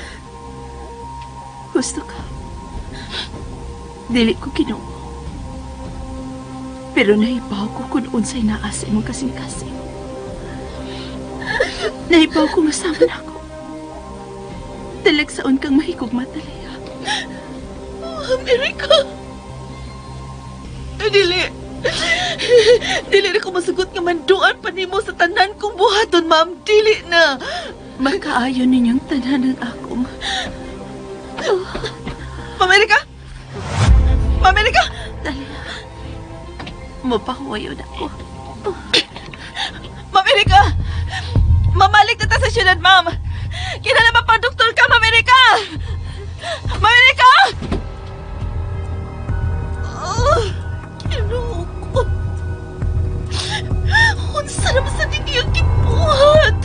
Gusto ka. Dili ko Ginoo. Pero nahibaw ko kung unsay naa sa imong kasing-kasing. Nahibaw ko nga sama na ako. Talagsaon kang mahigugma, Talia. Ma'am Erika! Dili! Dili na ko masugot nga manduan pa nimo sa tanan kong buhaton, ma'am. Dili na! Makaayon ninyong tanan ang akong. Ma'am Erika! Ma'am Erika! Talia, mapahuwayon ako. Ma'am Erika! Mamalik na ta sa syudad, ma'am! Kinala ba pa doktor ka, Ma'am Erika? Ma'am Erika! Oh, Ginoo ko. Unsa naman sa dingi ang gibuhat?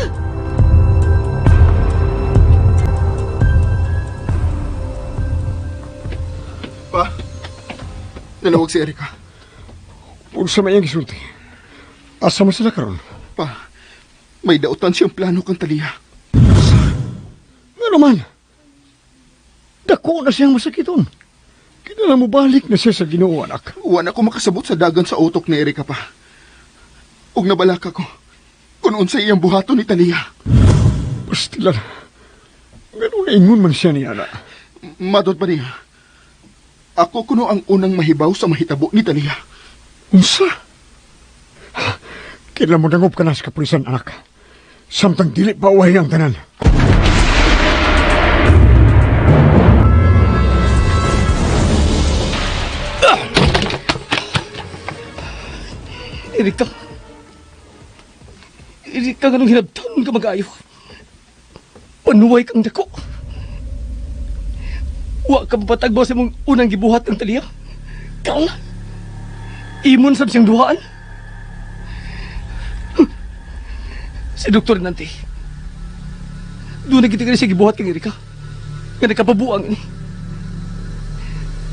Pa, nanawag si Erika. Unsa may iyang gisulti? Asa man sila karon? Pa, may dautan siyang plano kang Talia. Nga naman? Dako na siyang masakiton. Kinala mo balik na siya sa Ginoo, anak. Wa na ko makasabot sa dagan sa utok ni Erika pa. Ug nabalaka ko kung unsay iyang buhaton ni Talia. Pastilan. Ganun na ingon man siya ni ana. Matod pa niya. Ako kuno ang unang mahibaw sa mahitabo ni Talia. Unsa? Kailan mo dangob ka na sa kapulisan, anak. Samtang dili pa uwahi ang tanan. Erika. Erika, ganong hinabtan ka mag-ayo. Panuway kang dako. Wa ka mapatagbaw sa imong unang gibuhat ng Talia. Karon, imon sab siyang duhaan. Si Dr. Nante, doon na kita siya gibuhat kang Erika. Nga nagkapabuang ini.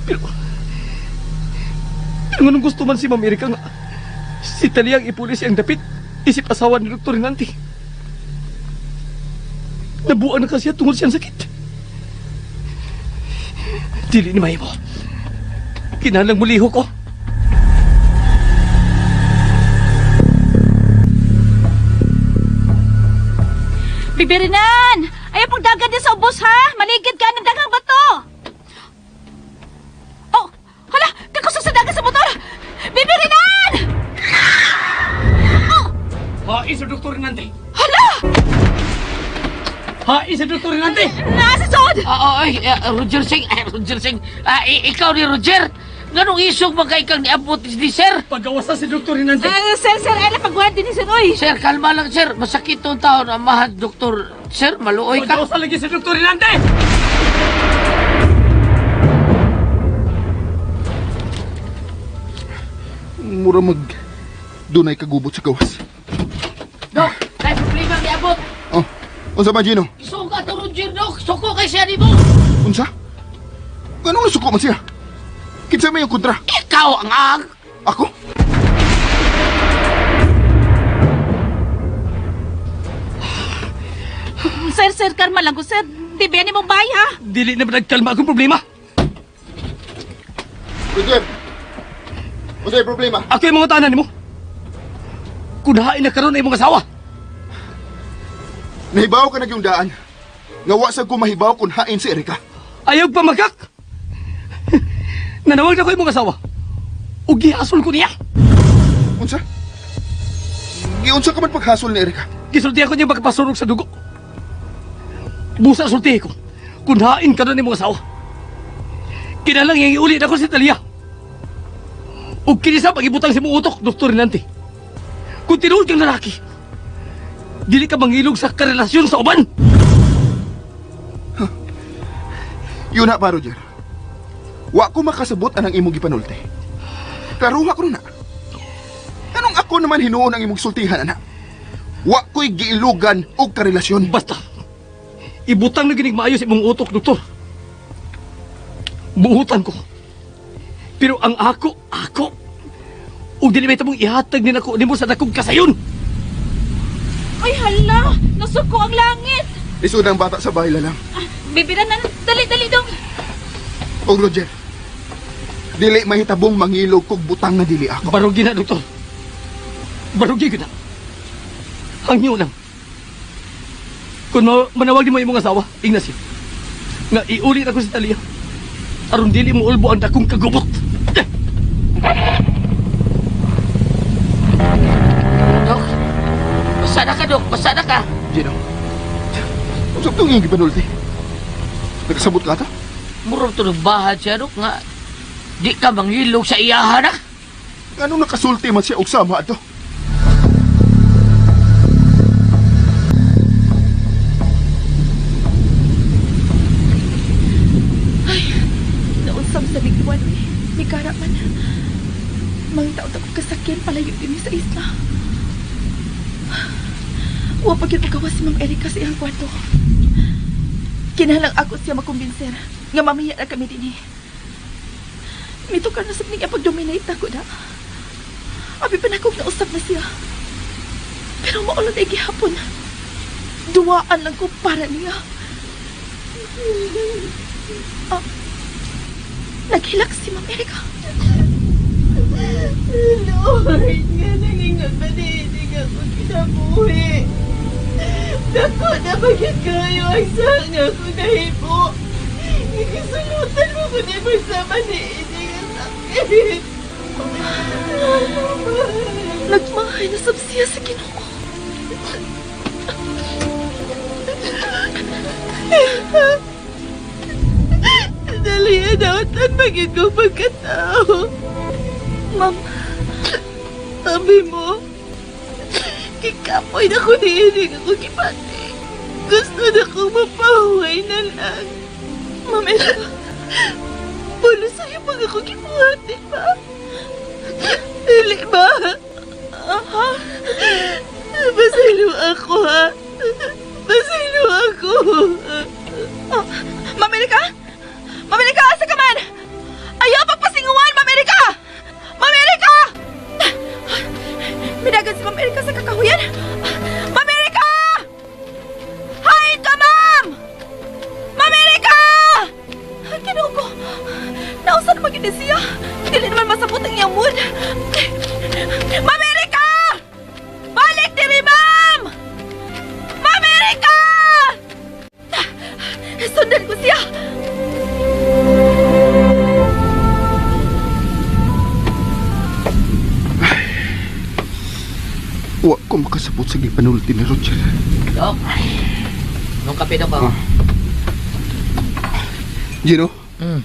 Pero nung gusto man si Ma'am Erika nga, si Talia ang ipulis siyang dapit, isip asawa ni Dr. Rinanti. Nabuan na kasi tungod siyang sakit. Dili ni mahimo. Kinahanglang muliho ko. Bibirinan! Ayaw pong dagan din sa ubos, ha? Maligid ka ng dagang bato! Oh! Hala! Kakusog sa dagan sa motor! Bibirinan! Oh! Hain sa Dr. Rinanti! Hala! Hain sa Dr. Rinanti! Nasa sod! Ay, Roger Singh, ay, Roger Singh. Ikaw ni Roger. Nganong isog man kay kang niabot ni sir? Pagawasa si Dr. Rinanti. Sir, sir, ay napagwad din ni sir, oy! Sir, kalma lang, sir. Masakit tong taon. Amahan, doktor. Sir, maluoy ka. Pagawasa lagi si Dr. Rinanti! Mura mag dunay kagubot sa gawas. Dok, kay problema niabot. Oh, unsa ba Gino? Isog ka to, Roger, dok. Suko kay siya nimo. Unsa? Anong nasuko man siya? Kinsa may yung kontra? Ikaw ang ang. Ako? Sir, sir, kalma lang ko, sir. Di ba ni mong bahay, ha? Dili na ba nagkalma akong problema? Roger! Unsa yung problema? Ako yung mga tanan nimo. Kung hain na karon ay imong asawa. Nahibaw ka na yung daan. Nga wa sad ko mahibaw kung hain si Erika. Ayaw pa magkak! Nanawag na ko imong asawa. Ug gihasol ko niya. Unsa? Giunsa ka man paghasol ni Erika? Gisulti ako niya magpasurog sa dugo. Busa sulti ko. Kung hain ka na imong asawa. Kinalang iyang iuli na ko si Talia. Ug kini sa pag-ibutang sa imong utok, Dr. Rinanti. Kung tinuod kang lalaki, dili ka mangilog sa karelasyon sa uban. Huh. Yun na pa, Roger. Wa ko makasabot anang imong gipanulti. Klaruha ko na. Anong ako naman hinuon ang imong sultihan, anak? Wa ko'y giilugan og karelasyon. Basta, ibutang na ginig maayo sa imong utok, doktor. Buhutan ko. Pero ang ako, ako. Ug dili may tabong ihatag ni nako nimo sa dakong kasayon. Ay, hala! Nasuko ang langit! Lisod ang bata sa bahay lang. Bibiran na, dali, dali dong! Og Roger, dili mahitabong mangilog kog butang nga dili ako. Barugi na, doktor. Barugi ko na. Hangyo lang. Kung manawag ni mo imong asawa, Ignacio, nga iulit ako si Talia, aron dili mo ulbo ang dakong kagubot. Dok, basa na ka, Dok. Basa na ka. Gino, usap tong iyong gipanulti. Nakasabot ka ata? Murag to nagbahad siya, Dok, nga di ka manghilog sa iyahan, ha? Anong nakasulti man siya og sama ato? Ay, nausap sa bigwan. Ni Kara man. Mangitaot ako kasakyan palayo din sa isla. Wa pa gyud magawa si Ma'am Erika sa iyang kwarto. Kinahanglan ako siya makumbinser nga mamiya na kami dinhi. Mitukar na sab niya pag-dominate ako na. Abi pa na akong nausap na siya. Pero maulod ay gihapon. Duwaan lang ko para niya. Naghilak si Ma'am Erika. Lord, nga nangingat ba niinig ako kinabuhi? Dako na bagit kayo ang sanga ko nahimo. Gisulutan mo ko di magsama ni ini nga sakit. Nagmahay na sab siya sa Ginoo. Dali, dautan magid ko pagkatao. Ma'am, Sabi mo, kikapoy na ko ni ini nga ko gipati. Gusto na kong mapahuway na lang. Ma'am Erika, Pulo sa'yo pag ako gibuhat, di ba? Dili ba? aha, Basilo ako, ha? Basilo ako. Oh, Ma'am Erika? Ma'am Erika, asa ka man? Ayaw pagpasinguan, Ma'am Erika! Ma'am Erika! Midagan si Ma'am Erika sa kakahuyan. Ma'am Erika! Hain ka, ma'am! Ma'am Erika! Ay, Ginoo ko. Nausa naman gyud ni siya. Dili naman masabot ang iyang mood. Ma'am Erika! Balik diri, ma'am! Ma'am Erika! Sundan ko siya! Wa ko makasabot sa gipanulti ni Roger. Dok. Nung kape dok ako. Gino, Mm.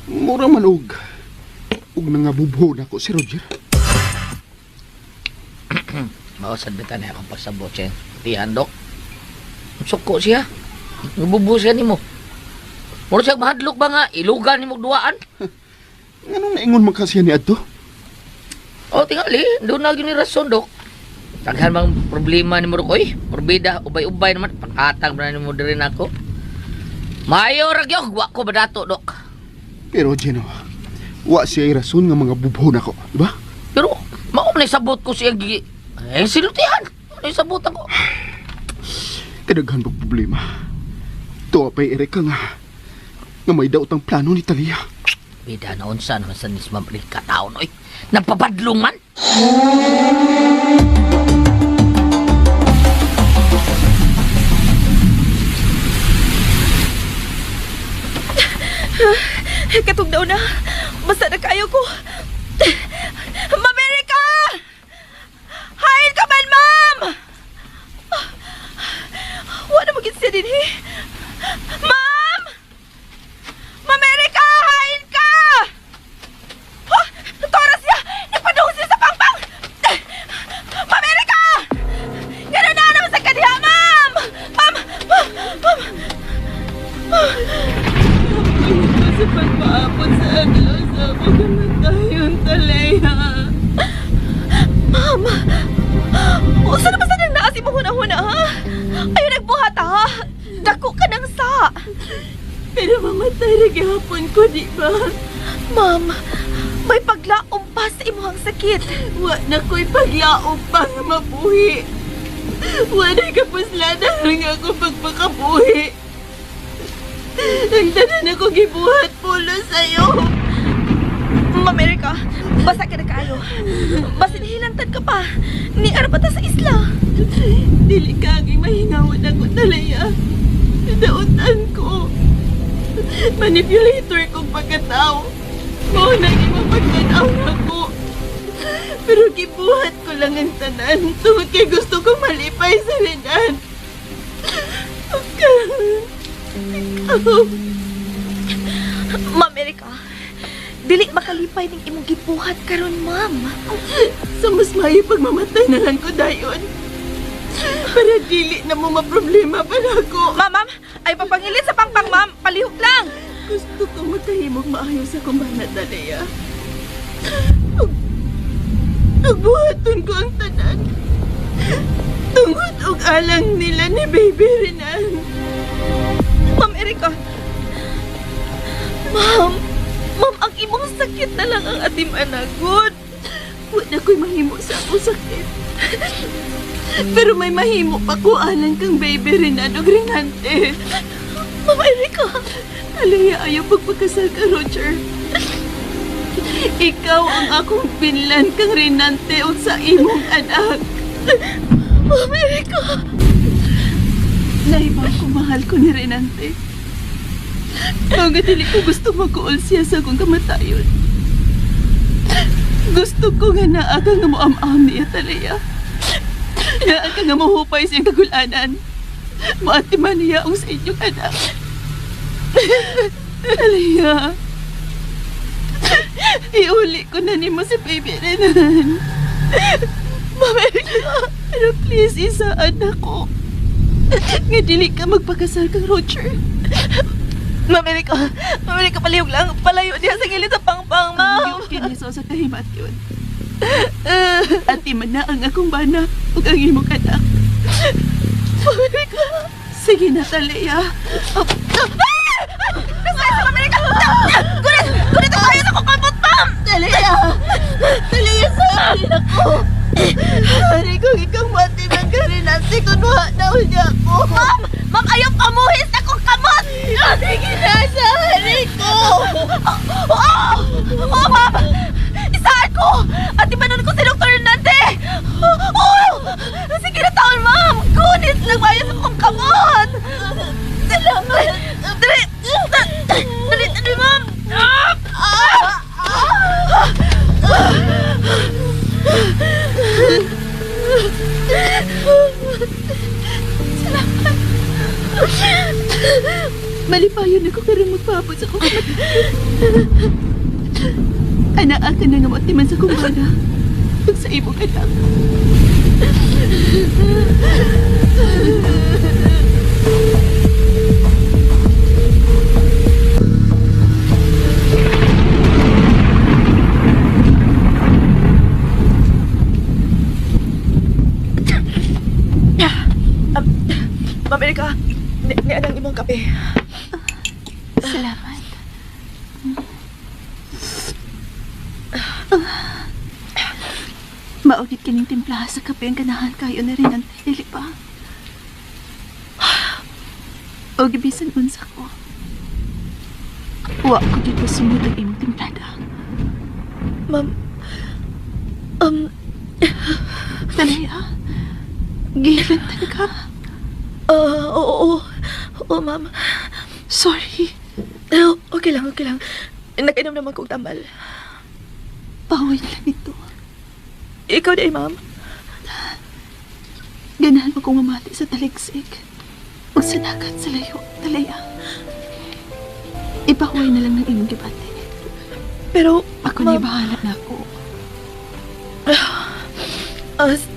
mura man og nangabubho na ko si Roger. Mausad bitan na akong pagsabot siya. Tihan dok. Suko siya. Nabubo siya nimo. Mura siya mahadlok ba nga ilugan nimo duaan? Nganong naingon man ka siya ni adto? O tingali, doon na gyud ni rason dok. Daghan bang problema nimo dok oy? Porbida, ubay-ubay naman panghatag man nimo diri nako. Mayo ra gyud, wa ko badato dok. Pero Gino, wa siya rason nga mga bubho na ko, di ba? Pero mao man sabot ko siya gi eh silutihan. Ano sabot ako? Kadaghan pag problema. Tuwa pa'y Erika nga may daot ang plano ni Talia. Bida na unsa naman sa nisma ka taon oy. Nagpabadlong man. Katugdaw na. Basta na kayo ko. Ma'am Erika! Hain ka man, ma'am! Wala mo siya din, eh. Ma'am! Ma'am Erika, hain ka! Ha? Tora siya! Nagpadung siya sa pangpang! Ma'am Erika! Ganun na naman sa kaniya, ma'am! Ma'am! Ma'am! Ma'am! Sa pagpaapon sa adlaw sa ako kamatayon, Talaya. Ma'am! Usa na ba sa nang naasi mo huna-huna, ha? Ayaw nagbuhat, ha? Dako ka ng sa! Pero mamatay ra gihapon ko, di ba? Ma'am, may paglaom pa sa imuhang sakit. Wa na ko'y paglaom pa nga mabuhi. Wa na kapuslanan nga ako pagpakabuhi. Ang tanan ako gibuhat pulo sa'yo. Ma'am Erika, basa ka na kaayo. Basin hilantad ka pa. Ni pa ta sa isla. Dili ka ang mahingawan ako, Talaya. Dautan ko. Manipulator kong pagkatao. Mao na imong pagtanaw nako. Pero gibuhat ko lang ang tanan tungod kay gusto kong malipay sa linan. Ug karon, ikaw. Ma'am Erika, dili makalipay ning imong gibuhat karon, ma'am. Sa mas maayo pagmamatay na lang ko dayon. Para dili na mo maproblema pa nako. Ma'am, ma'am, ay papangilit sa pangpang, ma'am. Palihog lang. Gusto kong magkahimog maayos sa bana, Talea. Ug buhaton ko ang tanan. Tungod og alang nila ni Baby Renan. Ma'am Erika. Ma'am, ma'am, ang imong sakit na lang ang atim anagod. Wa na ko'y mahimo sa akong sakit. Pero may mahimo pa ko alang kang Baby Renan og Renante. Ma'am Erika. Talea, ayaw pagpakasal ka, Roger. Ikaw ang akong binlan kang Renante ug sa imong anak. Ma'am Erika. Naiba ko mahal ko ni Renante. Nga dili ko gusto mag-uol siya sa akong kamatayon. Gusto ko nga naa ka nga moam-am niya, Talia. Naa ka nga mohupay sa iyang kagulanan. Maatiman niya ang sa inyong anak. Talia, iuli ko na nimo si Baby Renan. Mama Erika, pero please, isaan ako. Nga dili ka magpakasal kang Roger. Ma'am Erika, Ma'am Erika, palihog lang. Palayo diha sa gilid sa pangpang, ma'am. Ang kini sa kahimat yun. Ati man na ang akong bana ug ang imong anak. Ma'am Erika. Sige na, Talia. Nasaan si Ma'am Erika? Kulit! Kulit ang tayo sa kong kamot, ma'am! Talia! Talia, sorry ako. Sorry kung ikaw matiman ka rin natin kung wala na unya ako. Ma'am! Ma'am, ayaw pamuhis akong kamot! Sige na, sorry ko! Oo! Oo, ma'am! Isaan ko! At ipanon ko si Dr. Nante! Oo! Sige na taon, ma'am! Gunit lang maayos akong kamot! Salamat! Dali! Dali, dali, ma'am! Salamat! Malipayon ako karon magpaabot sa akong kamatayon. Anaa ka na nga moatiman sa akong bana. Ug sa imong anak. Ma'am Erika, ni anang imong kape. Salamat. Maugit kining timplaha sa kape ang ganahan kayo na rin ang dili pa. O gibisan unsa ko. Wa ko gid pasumod ang imong timplada. Ma'am, Talia, gilan talaga. Oo, oo, oo, ma'am. Sorry. Okay lang, okay lang. Nag-inom naman kong tambal. Bawal lang ito. Ikaw di, ma'am. Ganahan mo kong mamati sa taligsik. Huwag sa dagat sa layo, Talia. Ipahuway na lang ng imong gibati. Pero, ako na bahala na ako.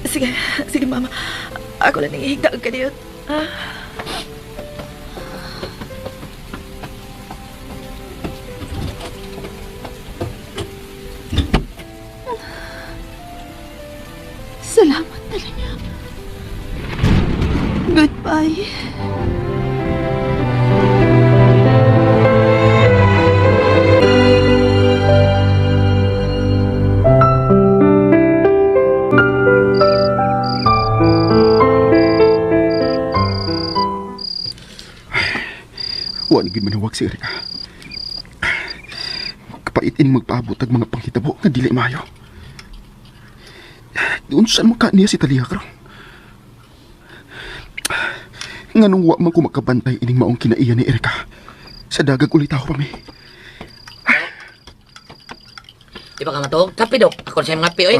Sige, sige, ma'am. Ako lang nangihigda ang kaniyot. Salamat, Talia. Goodbye. Wa ni gid manawag si Erika. Kapait ining magpaabot og mga panghitabo nga dili maayo. Unsa man ka niya si Talia karon? Nganong wa man ko makabantay ining maong kinaiya ni Erika. Sa dagang ulitaw pa mi. Di ba ka matog? Kape, Dok. Ako sa mga kape, oy.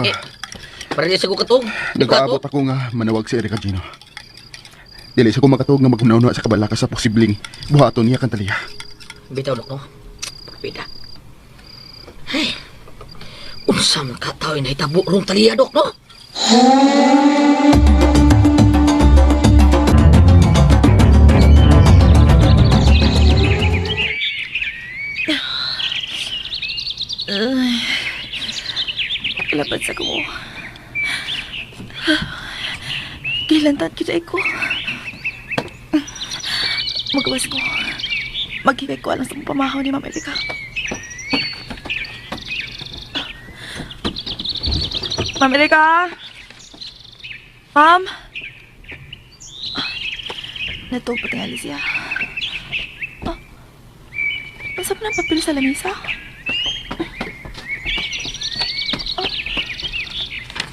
Para di sa ko katog. Nag-aabot ako nga manawag si Erika, Gino. Dili sa ko makatog nga maghuna-huna sa kabalaka sa posibleng buhaton niya kan Talia. Bitaw, Dok, no? Pagpita. Ay, unsa man ka tao nahitabo rong Talia, Dok, no? Lapad sa ko. Gilantan kita ko. Magawas ko. Maghigay ko alang sa pamahaw ni Ma'am Erika. Ma'am Erika? Ma'am? Natog pa tingali siya. Oh, unsa pa ng papel sa lamisa? Oh,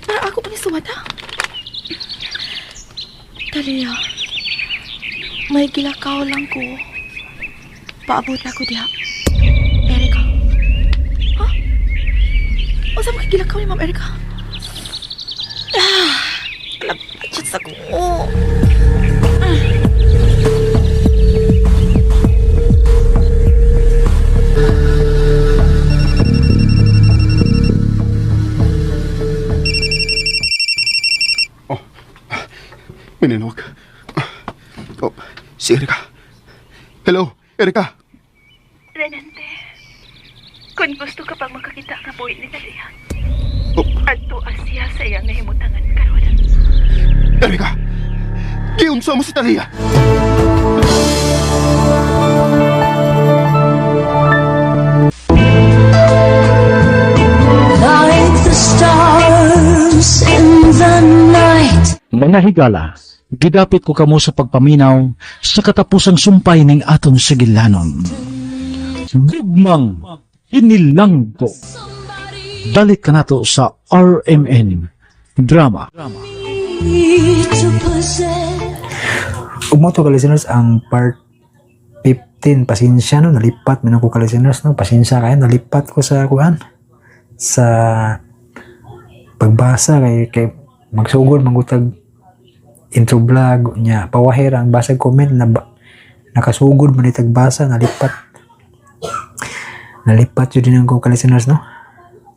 para ako pa ni suwata. Talia, may gilakaw lang ko. Paabot na ko diha. Erika. Ha? Unsa man kay gilakaw ni Ma'am Erika? Ah, kalabachat sa ko. Mininawag. Oh, si Erika. Hello, Erika. Renante, kung gusto ka pang makakita nga buhi ni Talia, Oh. adto siya sa iyang nahimutangan karon. Erika! Giunsa mo si Talia! Like the stars in the night. Mga higala, gidapit ko kamo sa pagpaminaw sa katapusang sumpay ning aton sigilanon. Gugmang inilang ko. Dalit ka nato sa RMN Drama. To possess. Ug mo to ka listeners ang part 15, pasensya no, nalipat man ako ka listeners no, pasensya kayo, nalipat ko sa kuan sa pagbasa kay kay magsugod mangutag intro vlog nya pawahir ang basag comment na ba, nakasugod man itag basa, nalipat nalipat yun din ako ka listeners no,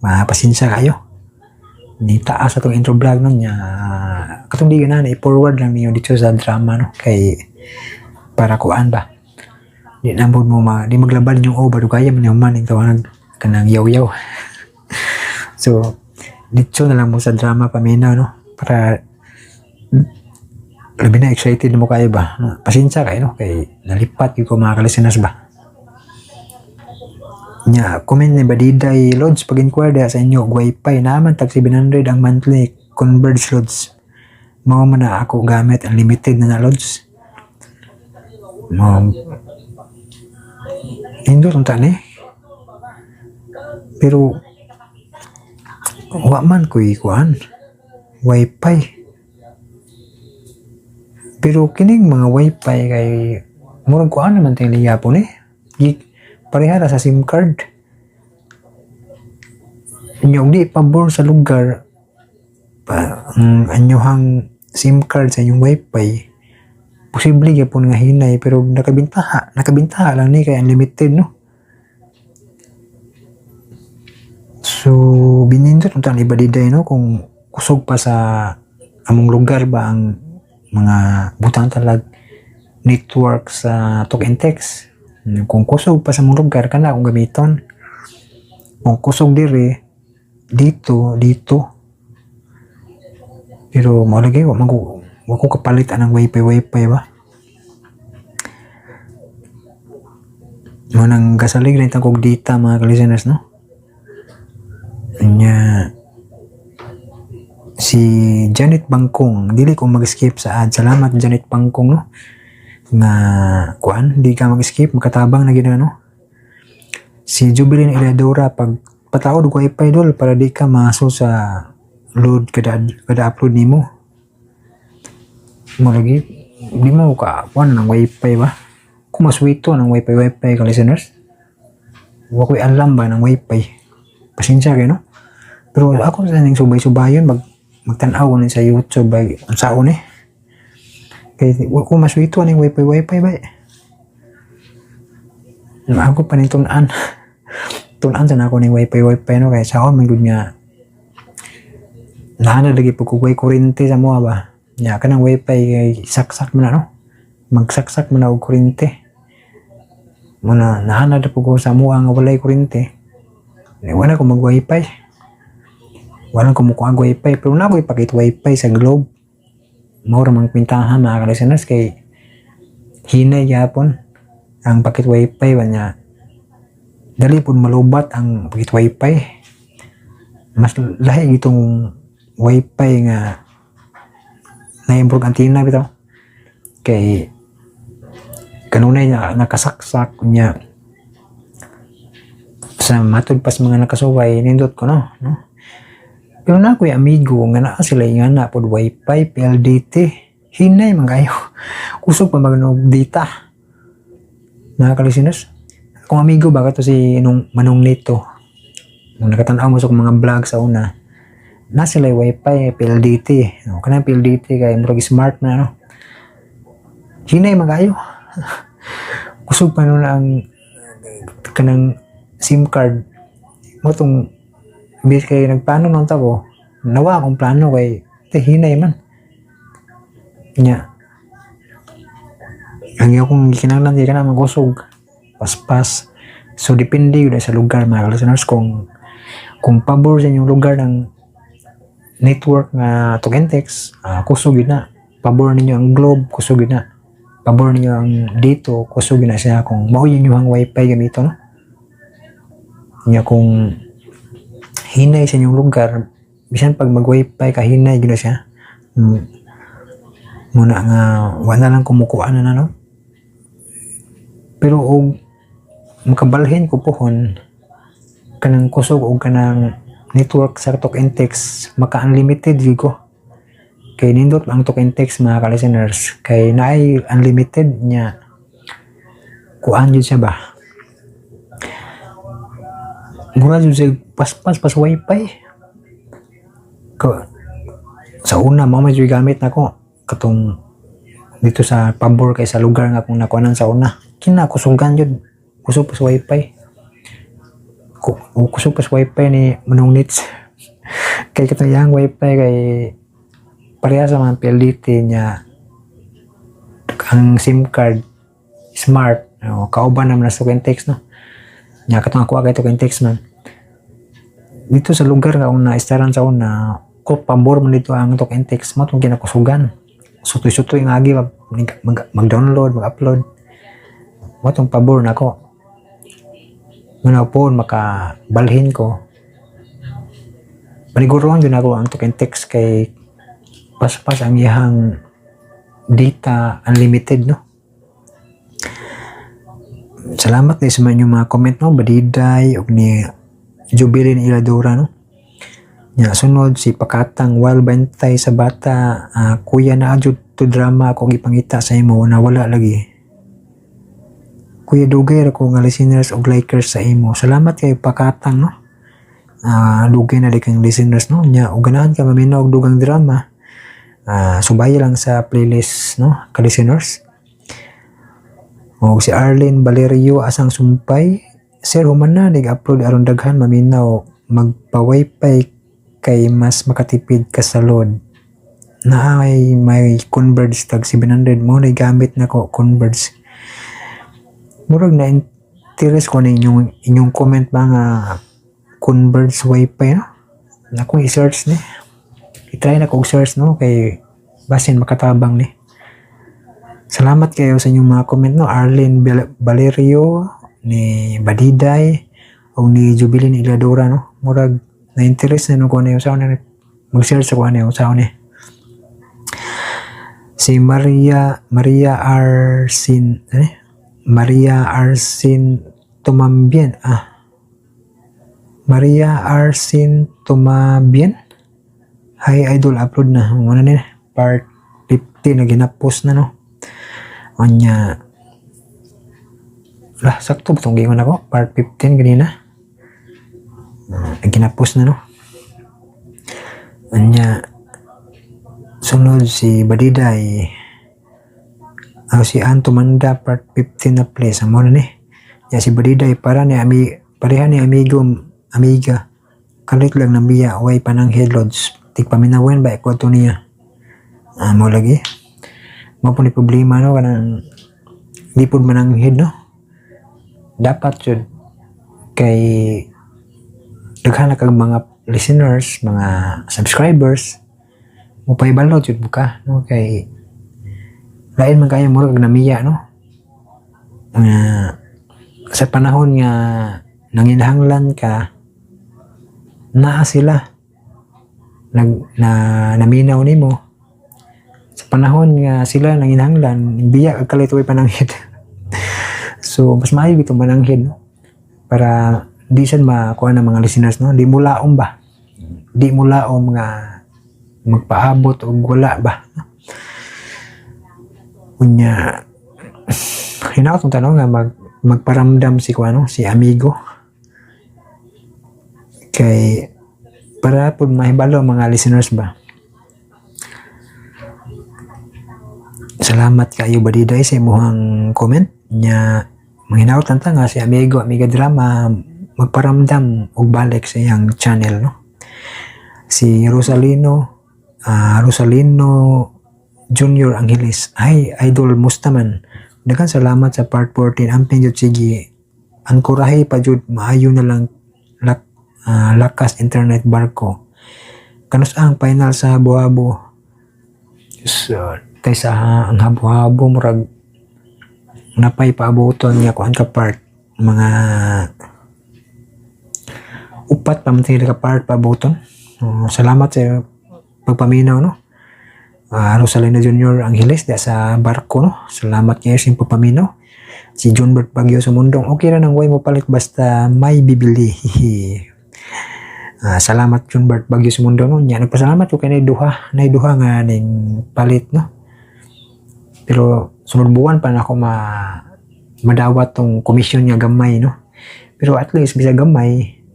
mapasensya kayo, ni taas atong intro vlog nun niya, katong di na i-forward lang niyo dito sa drama no, kay para kuan ba, di na mo ma di maglaban yung over kaya man yung man ikaw nag kanang yaw-yaw. So dito na lang mo sa drama paminaw no, para labi na excited mo kayo ba no? Pasensya kayo no, kay nalipat yung ko mga kalisteners ba nya. Comment ni Badiday Lods, pag-inquire diha sa inyo og wifi naman tag 700 ang monthly Converge Lods, mao man na ako gamit, unlimited na na Lods mo, nindot unta ni, pero wa man ko'y kuan wifi, pero kining mga wifi kay murag kuan naman ting liyapon eh. Pareha ra sa SIM card. Inyo di pabor sa lugar pa ang anyohang SIM card sa inyong wifi, posible gyapon nga hinay, pero nakabintaha nakabintaha lang ni kay unlimited no. So binindot unta ni badiday no, kung kusog pa sa among lugar ba ang mga butang talag network sa talk and text. Kung kusog pa sa among lugar, kana akong gamiton. Kung kusog dire dito dito, pero mao lagi, wa man ko wa ko kapalit anang wifi wifi ba mo nang gasalig na itang kog data mga ka-listeners no. Nya si Janet Bangkong, dili ko mag-skip sa ad. Salamat Janet Bangkong no, nga kuan di ka mag-skip, makatabang na gid no. Si Jubilin Eliadora, pag pataod og wifi dol para di ka maaso sa load kada kada upload nimo mo. Lagi di mo ka kuan ng wifi ba, kung maswito ng wifi wifi ka listeners, wa ko'y alam ba ng wifi, pasensya kayo no. Pero ako sa ning subay-subayon magtan-aw ko ni sa YouTube ba unsaon eh, kay wa ko maswito ning wifi wifi ba eh. Ako pa ning tun-an tun-an sa nako ning wifi wifi no, kay saon man gud nga naa na lagi pag way kuryente sa moa ba nya, kanang wifi kay saksak man na no, magsaksak man na og kuryente mo na, nahanad na pud ko sa moa nga walay kuryente. Eh, wala ko mag wifi, wala ko mukuha og wifi, pero na ko ipakit wifi sa Globe, mao ra mang kwintahan mga ka-listeners, kay hinay gyapon ang pakit wifi ba niya, dali pud malubat ang pakit wifi, mas lahi itong wifi nga na-improve antenna bitaw kay kanunay na nakasaksak niya sa matod pas mga nakasuway, nindot ko no, no? Pero na ako'y amigo nga naa sila nga na pod wifi PLDT, hinay man kayo, kusog pa magnog data mga kalisiners. Akong amigo ba kato si nung Manong Nito. Nung nakatanaw mo sa akong mga vlog sa una, na sila wifi PLDT. No, kanang PLDT kay murag smart na, no. Hinay magayo. Kusog pa nun ang kanang SIM card mo tong bis kay nagplano nung ta ko. Nawa akong plano kay te hinay man. Nya. Ang akong gikinahanglan kay kana magkusog. Paspas. So depende yun sa lugar, mga listeners, kung pabor sa inyong lugar ng network nga Talk 'N Text, kusog yun na. Pabor ninyo ang Globe, kusog yun na. Pabor ninyo ang dito, kusog yun na siya kung mao yun yung wifi gamito, no? Nya kung hinay sa inyong lugar, bisan pag mag-wifi ka, hinay gyud na siya. Muna nga wala lang kumukuha na na, no? Pero og makabalhin ko pohon kanang kusog og kanang network sa Talk 'N Text, maka-unlimited jud ko. Kay nindot ang Talk 'N Text, mga ka-listeners, kay naay unlimited nya, kuan jud siya ba, mura jud siya paspas pas wifi ko sa una. Mao man jud gamit nako katong dito sa pabor kay sa lugar nga akong nakuanan sa una, kina kusugan jud, kusog pas wifi ko, kusog pas wifi ni Manong Nits kay katong iyang wifi kay pareha sa mga PLDT niya. Ang SIM card Smart, no, kauban naman na sa Talk 'N Text, no. Nya katong ako kay Talk 'N Text man dito sa lugar nga akong na-estaran sa una ko, pabor man dito ang Talk 'N Text mo itong kinakusugan, sutoy-sutoy nga agi mag-download, mag-upload mo itong pabor na ako. Muna po makabalhin ko, paniguruhan yun ako ang Talk 'N Text kay paspas ang iyang data unlimited, no. Salamat ni sa mga inyong mga comment, no, Badiday ug ni Jubilin Iladura, no. Nya sunod si Pakatang Wild Bantay sa bata, kuya, na jud to drama ako gipangita sa imo, nawala lagi. Kuya, dugay ra ko nga listeners og likers sa imo. Salamat kay Pakatang, no. Dugay na di kang listeners, no. Nya og ganahan ka maminaw og dugang drama, subay lang sa playlist, no, ka listeners. O si Arlene Valerio asang sumpay. Sir, human na nag-upload aron daghan maminaw, magpa-wifi kay mas makatipid ka sa load. Na may Converge tag 700 mo na gamit nako Converge. Murag na interest ko na inyong comment ba nga Converge wifi, no? Na akong i-search ni. I-try na kog search, no, kay basin makatabang ni. Salamat kayo sa inyong mga comment, no. Arlene Valerio, ni Badiday, o ni Jubilin Iladora, no. Murag na interest na no ko na yung sa ni mag-search ako ano yung sa ni. Si Maria Maria Arsin, eh? Maria Arsin Tumambien, ah. Maria Arsin Tumabien. Hi idol, upload na. Ano na part 50 na ginapos na, no. Anya lah, sakto ba itong gingon ako? Part 15 ganina. Ginapos na, no. Anya sunod si Badiday. Si Anto Manda, part 15 na please. Amo na ni. Ya si Badiday para ni ami pareha ni amigo amiga. Kalit lang ng biya way panang headloads. Tigpaminawen ba ko to niya. Mo lagi. Mo po ni problema, no, kanang di pud mananghid, no. Dapat jud kay daghan na kag mga listeners, mga subscribers, mo pahibalo jud mo ka, no, kay lain man kayo, murag namiya, no, nga sa panahon nga nanginahanglan ka, naa sila nag na naminaw nimo. Sa panahon nga sila nanginahanglan, biya kag kalit, way pananghid. So mas maayo itong mananghid, no, para di sad makuha ng mga listeners, no, di mo laom ba, di mo laom nga magpaabot og wala ba, no? Unya hinaot tong tanong nga mag Magparamdam si kuano, si amigo. Kay para pud mahibalo ang mga listeners ba. Salamat kayo, Badiday, sa imuhang comment nya. Manghinaot lang ta nga si amigo, amiga drama magparamdam og balik sa iyang channel, no. Si Rosalino, Rosalino Junior Angeles. "Ay, idol, musta man? Daghang salamat sa part 14. Amping jud, sige. Ang kurahe pa jud, maayo na lang lakas internet barko. Kanus ang final sa Habo-Habo?" So, kaysa ang Habo-Habo, murag napay paabuton nga kuan ka part, mga upat pa man ka part paabuton. So, salamat sa pagpaminaw, no. Rosalina Junior Angeles da sa barko, no. Salamat kayo sa iyong pagpaminaw. Si John Bert Bagyo sa mundong, "Okay ra nang way mo palit basta may bibili." Salamat, John Bert Bagyo sa mundo, no. Nya nagpasalamat ko kay nay duha nga ning palit, no. Pero sunod buwan pa na ako madawat tong komisyon nga gamay, no. Pero at least bisa gamay,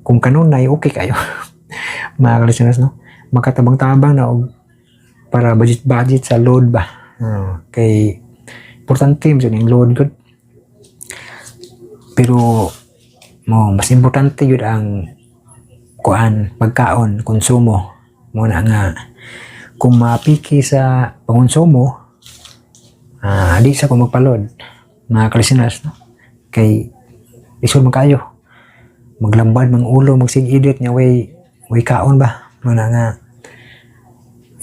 kung kanunay okay kayo. Mga listeners, no. Makatabang-tabang na og para budget budget sa load ba. Kay importante mo yung load gud. Pero mo mas importante yun ang kuan, pagkaon, konsumo mo na nga kung mapiki sa pangonsumo, di sa ko magpa-load, mga kalisteners, no, kay lisod man kayo maglambad mang ulo, magsig edit nga way kaon ba. Mo na nga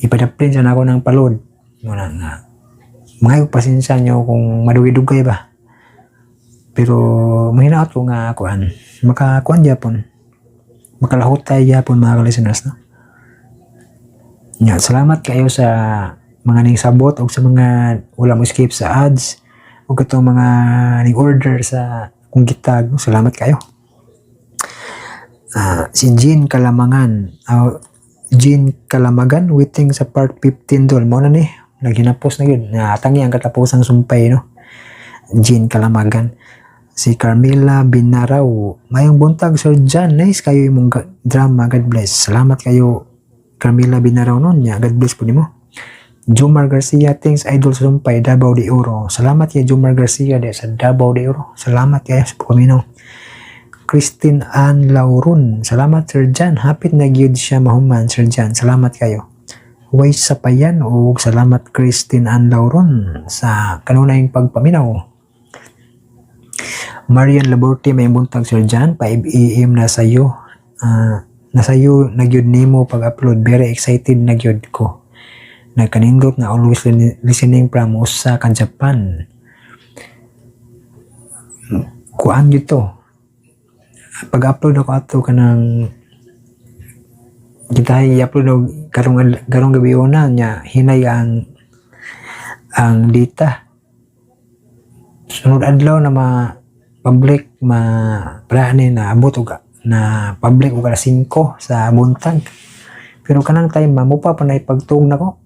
ipadaplin sa nako ng pa-load. Mo na nga mga pasensya nyo kung madugay-dugay ba, pero mahinaot ko nga kuan, makakuan gyapon, makalahutay gyapon, mga listeners, no. Nga, salamat kayo sa mga ning sabot o sa mga wala mo skip sa ads o katong mga ning order sa kung gitag, no? Salamat kayo. Si Jean Kalamangan, Jean Kalamagan, "Waiting sa part 15, dol." Mo na ni naghinapos na yun natangi ang katapusang sumpay, no. Jean Kalamagan. Si Carmela Binaraw, "Mayong buntag, Sir John. Nice kayo imong drama. God bless." Salamat kayo, Carmela Binaraw, nun niya. God bless po nimo. Jomar Garcia, "Thanks, idol, sa sumpay, Davao de Oro." Salamat kay Jomar Garcia de sa Davao de Oro. Salamat kayo sa pagpaminaw. Christine Ann Lauron, "Salamat, Sir John. Hapit na gyud siya mahuman, Sir John." Salamat kayo. Way sa payan o salamat, Christine Ann Lauron, sa kanunayng pagpaminaw. Marian Laborte, "May buntag, Sir John. 5 AM na sayo. Nasa iyo na gyud nimo pag-upload. Very excited na gyud ko. Nagkanindot na, always listening from Osaka, Japan." Kuan gyud to. Pag-upload ako ato kanang kita i-upload og karong karong gabi una nya, hinay ang data. Sunod adlaw na ma public, ma ni na abot og na public og alas 5 sa buntag. Pero kanang time mamupa pa na ipagtuog nako.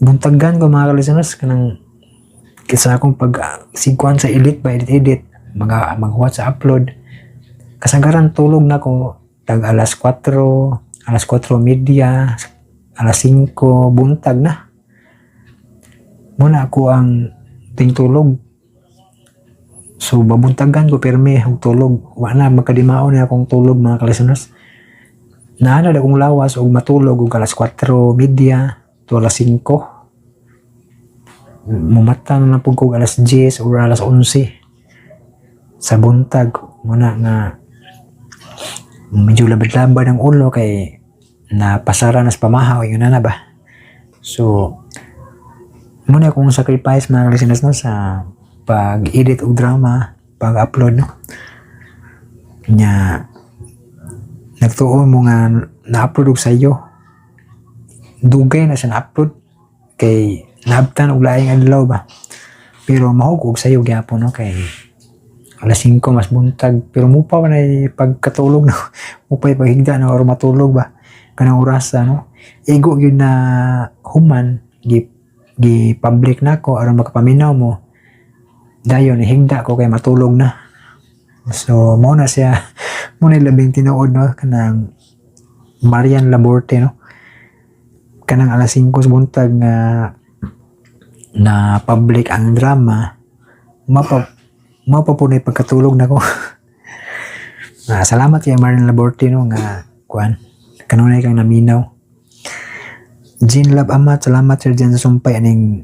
Buntagan ko, mga listeners, kanang kaysa akong pag sigkuan sa edit ba, edit edit, mga maghuwat sa upload. Kasagaran tulog na ko tag alas 4, alas 4:30, alas 5 buntag na. Muna ako ang tingtulog. So babuntagan ko pirmi og tulog. Wa na magkadimaon na akong tulog, mga ka-listeners. Naa na akong lawas og matulog og alas 4:30 to alas 5. Mumata na lang pud ko og alas 10 or alas 11 sa buntag. Muna nga medyo labad-labad ang ulo kay napasara na sa pamahaw yun na ba. So muna akong sacrifice, mga listeners, no, sa pag-edit og drama, pag-upload, no. Nya nagtuo mo nga na-upload og sayo. Dugay na siya na-upload kay naabtan og laing adlaw ba. Pero mahug og sayo gyapon, no, kay alas 5 mas buntag, pero mo pa na pagkatulog, no. Mo pa paghigda na or matulog ba kanang orasa, no. Igo gyud na human gi gi public nako aron makapaminaw mo. Dayon higda ko kay matulog na. So mao na siya, mo na labing tinuod, no, kanang Marian Laborte, no, kanang alas 5 sa buntag nga na public ang drama, mapa po na pagkatulog na ko. Ah, salamat kay Marian Laborte, no, nga kuan kanunay kang naminaw. Jean Love Amat, salamat, Sir Jan, sa sumpay aning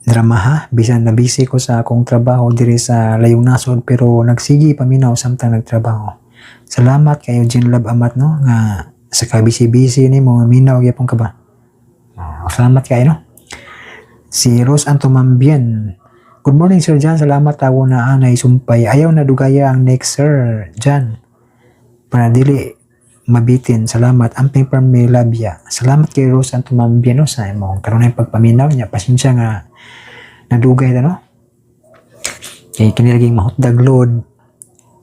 drama ha. Bisan na busy ko sa akong trabaho diri sa layong nasod, pero nagsigi paminaw samtang nagtrabaho. Salamat kayo, Jean Love Amat, no, nga sa ka-busy-busy nimo minaw gyapon ka ba. Oh, salamat kayo, no. Si Rose Antomambien. Good morning, Sir Jan. Salamat tawo na anay sumpay. Ayaw na dugaya ang next, Sir Jan. Para dili mabitin. Salamat. Amping from Labia. Salamat kay Rose Antomambien, no, sa imong kanunay pagpaminaw niya. Pasensya nga nadugay na, no. Kay kini laging mahutdag load.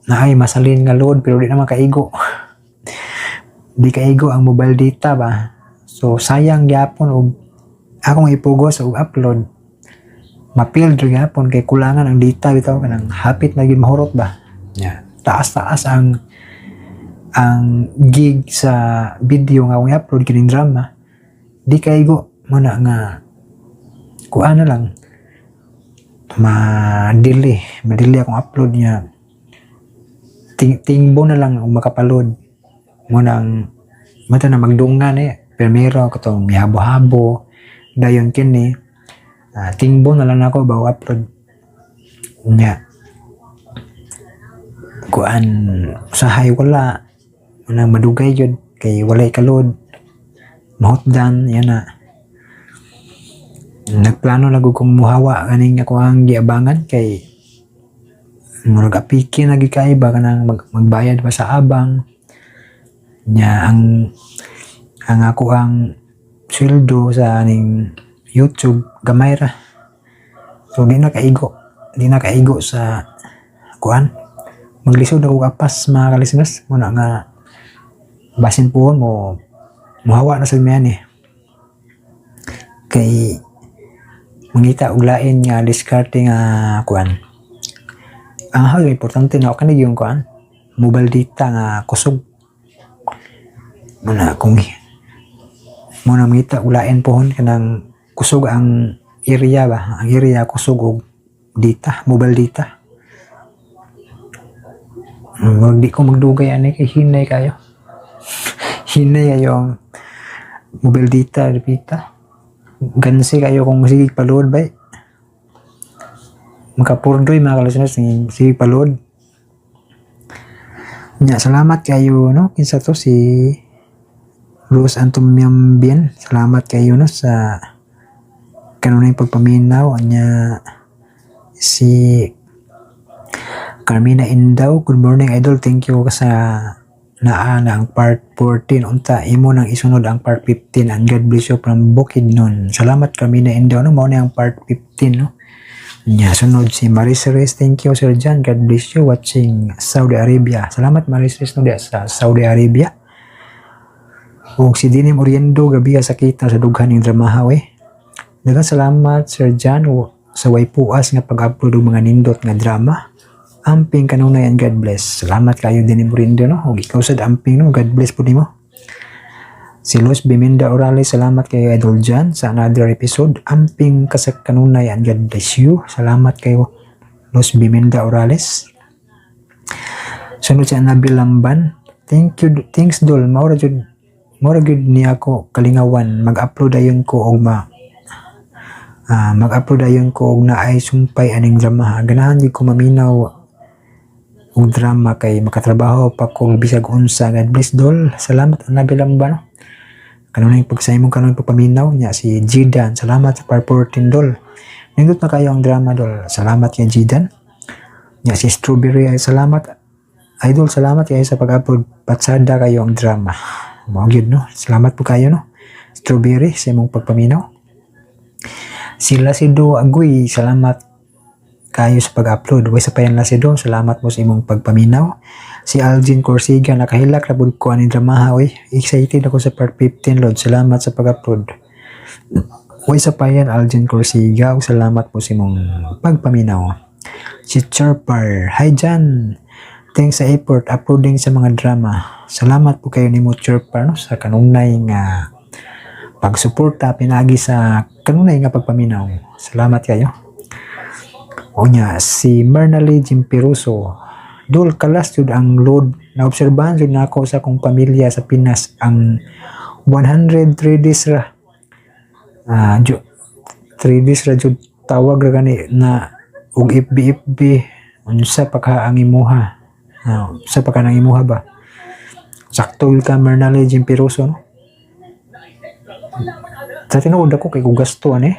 Na ay masalin nga load pero di naman kaigo. Di kaigo ang mobile data ba. So sayang gyapon og akong ipugos og upload, mapil ra gyapon kay kulangan ang data bitaw, kanang hapit na gyud mahurot ba. Yeah. Taas-taas ang gig sa video nga akong i-upload kining drama, di kaigo mo na nga kuan na lang, madili madili akong upload niya. Tingbo na lang og makapaload mo nang mata na magdungan eh. Primero katong mihabo-habo, dayon kini, tingbo na lang ako bago upload niya. Kuan sahay wala nang madugay jud kay walay kalod, mahutdan yan na. Nagplano na gud kong muhawa kaning ako ang giabangan kay murag apiki na gid kay ba, kanang magbayad pa sa abang nya. Ang ako ang sweldo sa aning YouTube gamay ra, so di na kaigo sa kuan. Maglisod ako kapas, mga kalisteners, muna nga basin puhon mo muhawa na sa miyan eh, kay mangita og lain nga diskarte nga kuan. Ang hayo importante na kani yung kuan, mobile data nga kusog. Muna kung muna mangita og lain pohon, kanang kusog ang area ba, ang area kusog og data, mobile data. Murag di ko magdugay ani kay hinay kayo, hinay kayo ang mobile data dipita. Gansi kayo kung sige pa-load bay, makapurdoy, mga kalisteners, sige pa-load nya. Salamat kayo, no. Kinsa to, si Rose Antomiambien, salamat kayo, no, sa kanunay pagpaminaw nya. Si Carmina Indaw, good morning, idol, thank you sa naa na ang part 14. Unta imo nang isunod ang part 15 and God bless you from Bukidnon. Salamat, Carmina Indaw, no. Mao na ang part 15, no. Nya sunod si Maris Reyes, thank you, Sir John, God bless you, watching Saudi Arabia. Salamat, Maris Reyes, no, diya sa Saudi Arabia. Ug si Dinim Oriendo, gabi sa kita sa dughan ning dramaha we. Daghang salamat, Sir John, sa way puas nga pag-upload og mga nindot nga drama. Amping kanunay and God bless. Salamat kayo, Dinim Oriendo, no. Ug ikaw sad, amping, no. God bless po nimo. Si Luz Biminda Orales, salamat kay Idol John sa another episode. Amping ka sa kanunay and God bless you. Salamat kayo, Luz Biminda Orales. Sunod si Anabil Lamban. Thank you, thanks dol. Maura jud niya ako kalingawan. Mag-upload dayon ko og naay sumpay aning drama. Ganahan jud ko maminaw og drama kay makatrabaho pa kog bisag unsa. God bless, dol. Salamat, Anabil Lamban. No? Kanunay pagsa imong kanunay pagpaminaw niya. Si Jidan, salamat sa part 14, dol. Nindot na kayo ang drama, dol. Salamat kay Jidan. Nya si Strawberry ay salamat. Idol, salamat kayo sa pag-upload. Patsada kayo ang drama. Mao gyud, no. Salamat po kayo, no. Strawberry, sa imong pagpaminaw. Sila si Do Agoy, salamat kayo sa pag-upload. Way sa payan Lasido, salamat mo sa imong pagpaminaw. Si Algin Corsiga, nakahilak na pud ko aning dramaha oy. Excited ako sa part 15, Lord. Salamat sa pag-upload. Way sa payan, Algin Corsiga, ug salamat po sa imong pagpaminaw. Si Chirpar, hi Jan! Thanks sa effort uploading sa mga drama. Salamat po kayo nimo, Chirpar, no, sa kanunay nga pagsuporta pinagi sa kanunay nga pagpaminaw. Salamat kayo. Unya si Mernally Jimpiruso. Dul kalas jud ang load, naobserbahan jud nako sa akong pamilya sa Pinas ang 103 days ra. Ah, 3 days ra jud tawag ra gani na og FB FB unsa pa ka ang imuha. Ah, unsa pa ka nang imuha ba? Sakto gyud ka, Mernally Jimpiruso, no? Sa tinuod ako kay kung gasto ani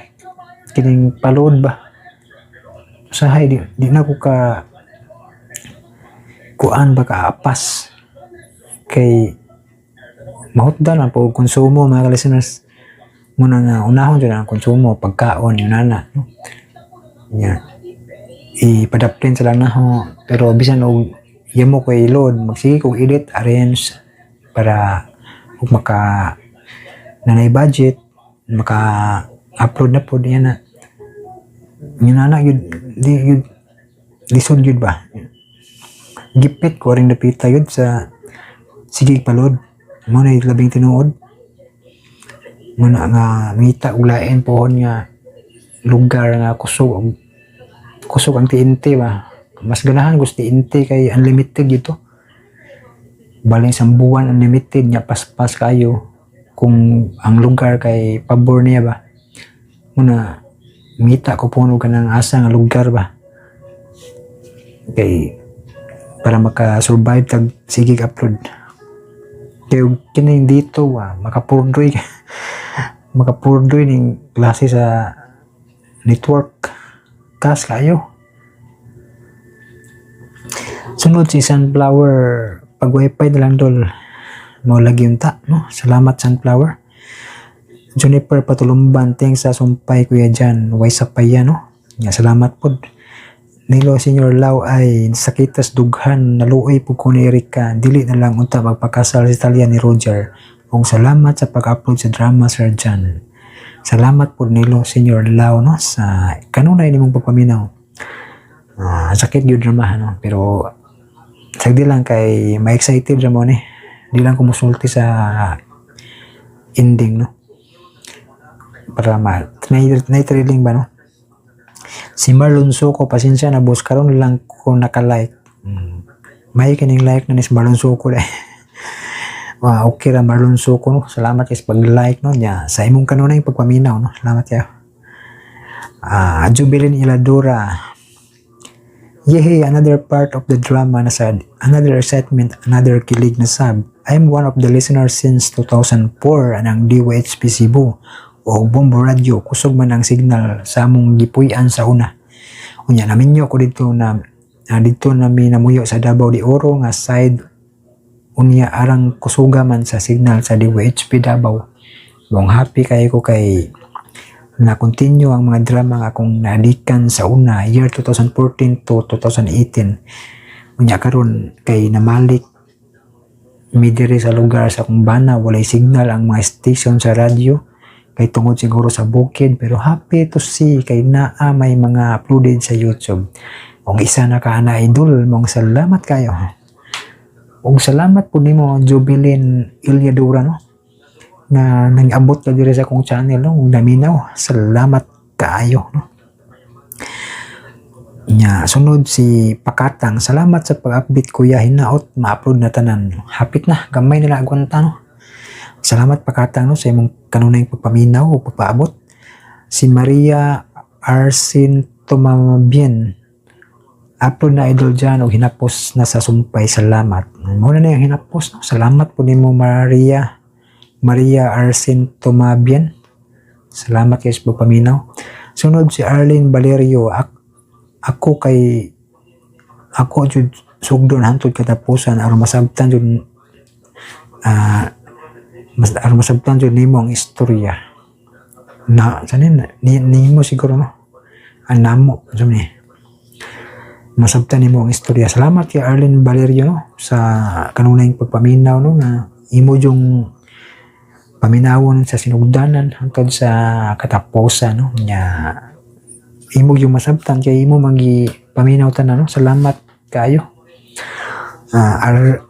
kining pa-load ba. Usahay di na ko ka kuan ba, kaapas kay mahutdan ang po konsumo, mga listeners, muna nga unahon jud ang konsumo, pagkaon yun na, no? Nya ipadaplin sa lang naho, pero bisan og yamo ko load, magsige kog edit, arrange para ug maka nanay budget maka upload na po niya na yun na yun di yun lisod yun ba, gipit ko ring napita yun sa sige pa-load mo na yung labing tinuod mo na nga ngita og lain pohon nga lugar nga kusog kusog ang TNT ba. Mas ganahan ko sa TNT kay unlimited dito, bali isang buwan unlimited nya, paspas kayo kung ang lugar kay pabor niya ba. Muna ngita ko puno ka ng asa nga lugar ba kay para maka-survive tag sige upload, kay og kining dito wa makapurdoy makapurdoy ning klase sa network, kas kayo. Sunod si Sunflower, pag wifi na lang dol mo lagi unta, no? Salamat, Sunflower. Juniper Patulumban, thanks sa sumpay, Kuya Jan, way sa paya, no? Nga, salamat pod. Nilo Senior Lau ay sakitas dughan, naluoy po ko ni Erika, dili na lang unta magpakasal si Talia ni Roger. Ug salamat sa pag-upload sa drama, Sir Jan. Salamat po, Nilo Senior Lau, no, sa kanunay nimong pagpaminaw. Ah, sakit gyud drama, no, pero sagdi lang kay ma-excited ra mo ni. Di lang ko musulti sa ending, no, para ma na thrilling ba, no? Si Marlon Suko, pasensya na boss, karon lang ko naka-like. May kining like na ni si Marlon Suko dai. Wow, okay ra, Marlon Suko, no? Salamat kay sa pag-like, no, nya sa imong kanunay pagpaminaw, no? Salamat kayo. Ah, Jubilin Iladura. Yehey, another part of the drama na sad. Another excitement, another kilig na sab. I'm one of the listeners since 2004 anang DYHP Cebu o Bombo Radio. Kusog man ang signal sa among gipuy-an sa una. Unya naminyo ko dito na dito na mi namuyo sa Davao de Oro nga side, unya arang kusuga man sa signal sa DYHP Davao. Bong happy kayo ko kay na continue ang mga drama nga akong naadikan sa una year 2014 to 2018. Unya karon kay namalik mi diri sa lugar sa akong bana, walay signal ang mga station sa radyo kay tungod siguro sa bukid, pero happy to see kay naa may mga uploaded sa YouTube. Kung isa na ka na idol mong, salamat kayo. Ug salamat po nimo, Jubilin Ilyadura, no, na nang-abot ka diri sa akong channel, no, ug naminaw. Salamat kaayo, no? Nya, sunod si Pakatang. Salamat sa pag-update, kuya, hinaot ma-upload na tanan. Hapit na, gamay nila agwanta, no? Salamat, Pakatang, no, sa imong kanunay pagpaminaw o pagpaabot. Si Maria Arsin Tumamabien. Upload na, idol dyan o hinapos na sa sumpay. Salamat. Muna na yung hinapos, no? Salamat po nimo, Maria Maria Arsin Tumabien. Salamat kay sa pagpaminaw. Sunod si Arlene Valerio. Ako kay ako jud sugdon hantod katapusan aron masabtan jud mas aron masabtan jud nimo ang istorya na sanin ni nimo siguro, no, ang namo sa ni masabtan nimo ang istorya. Salamat kay Arlene Valerio, no, sa kanunay pagpaminaw, no, nga imo yung paminawon sa sinugdanan hangtod sa katapusan, no, nya imo yung masabtan kay imo magi Paminaw tanan, no? Salamat kaayo.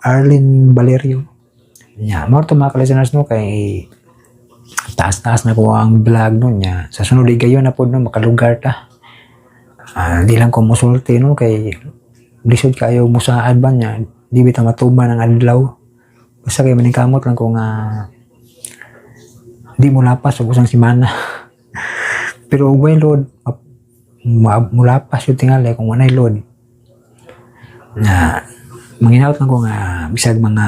Arlene Valerio. Nya, mao to, mga ka-listeners, no, kay taas-taas na ko ang vlog, no, nya. Sa sunod gayon na pod, no, makalugar ta. Di lang ko musulti, no, kay lisod kayo musaad ba niya. Di bitaw matuman ang adlaw. Basta kay maningkamot lang ko nga di mo lapas og usang semana. Pero og way load, mulapas yung tingali kung walay load. Na manginawat lang ko nga bisag mga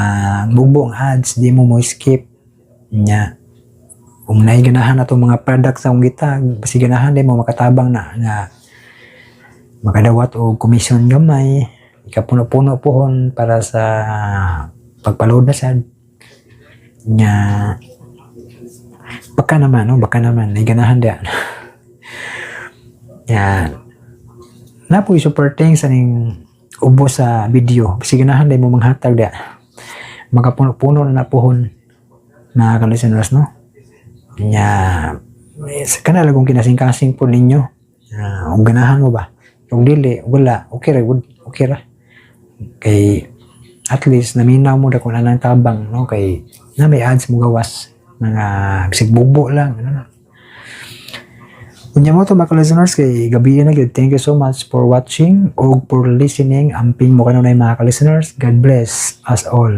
bugbo ang ads, di mo mo skip nya. Kung naiganahan na itong mga products sa akong gitag, basi ganahan di mo makatabang na nga makadawat og commission gamay, ikapuno-puno pohon para sa pagpa-load na sad nya. Baka naman, no, baka naman naiganahan diyan yan na po. Super thanks aning ubos sa video, basi ganahan day mo manghatag da, makapuno-puno na na pohon na ka-listeners, no, nya. Eh, sa kanala kung kinasing-kasing po ninyo, kung ganahan mo ba, kung dili, wala, okay ra good, okay ra, kay at least naminaw mo da kung anang tabang, no, kay na may ads mo gawas, mga bisag bubo lang, ano na. Unya mo to, mga listeners, kay gabi na gyud. Thank you so much for watching o for listening. Amping mo kanunay, mga ka-listeners. God bless us all.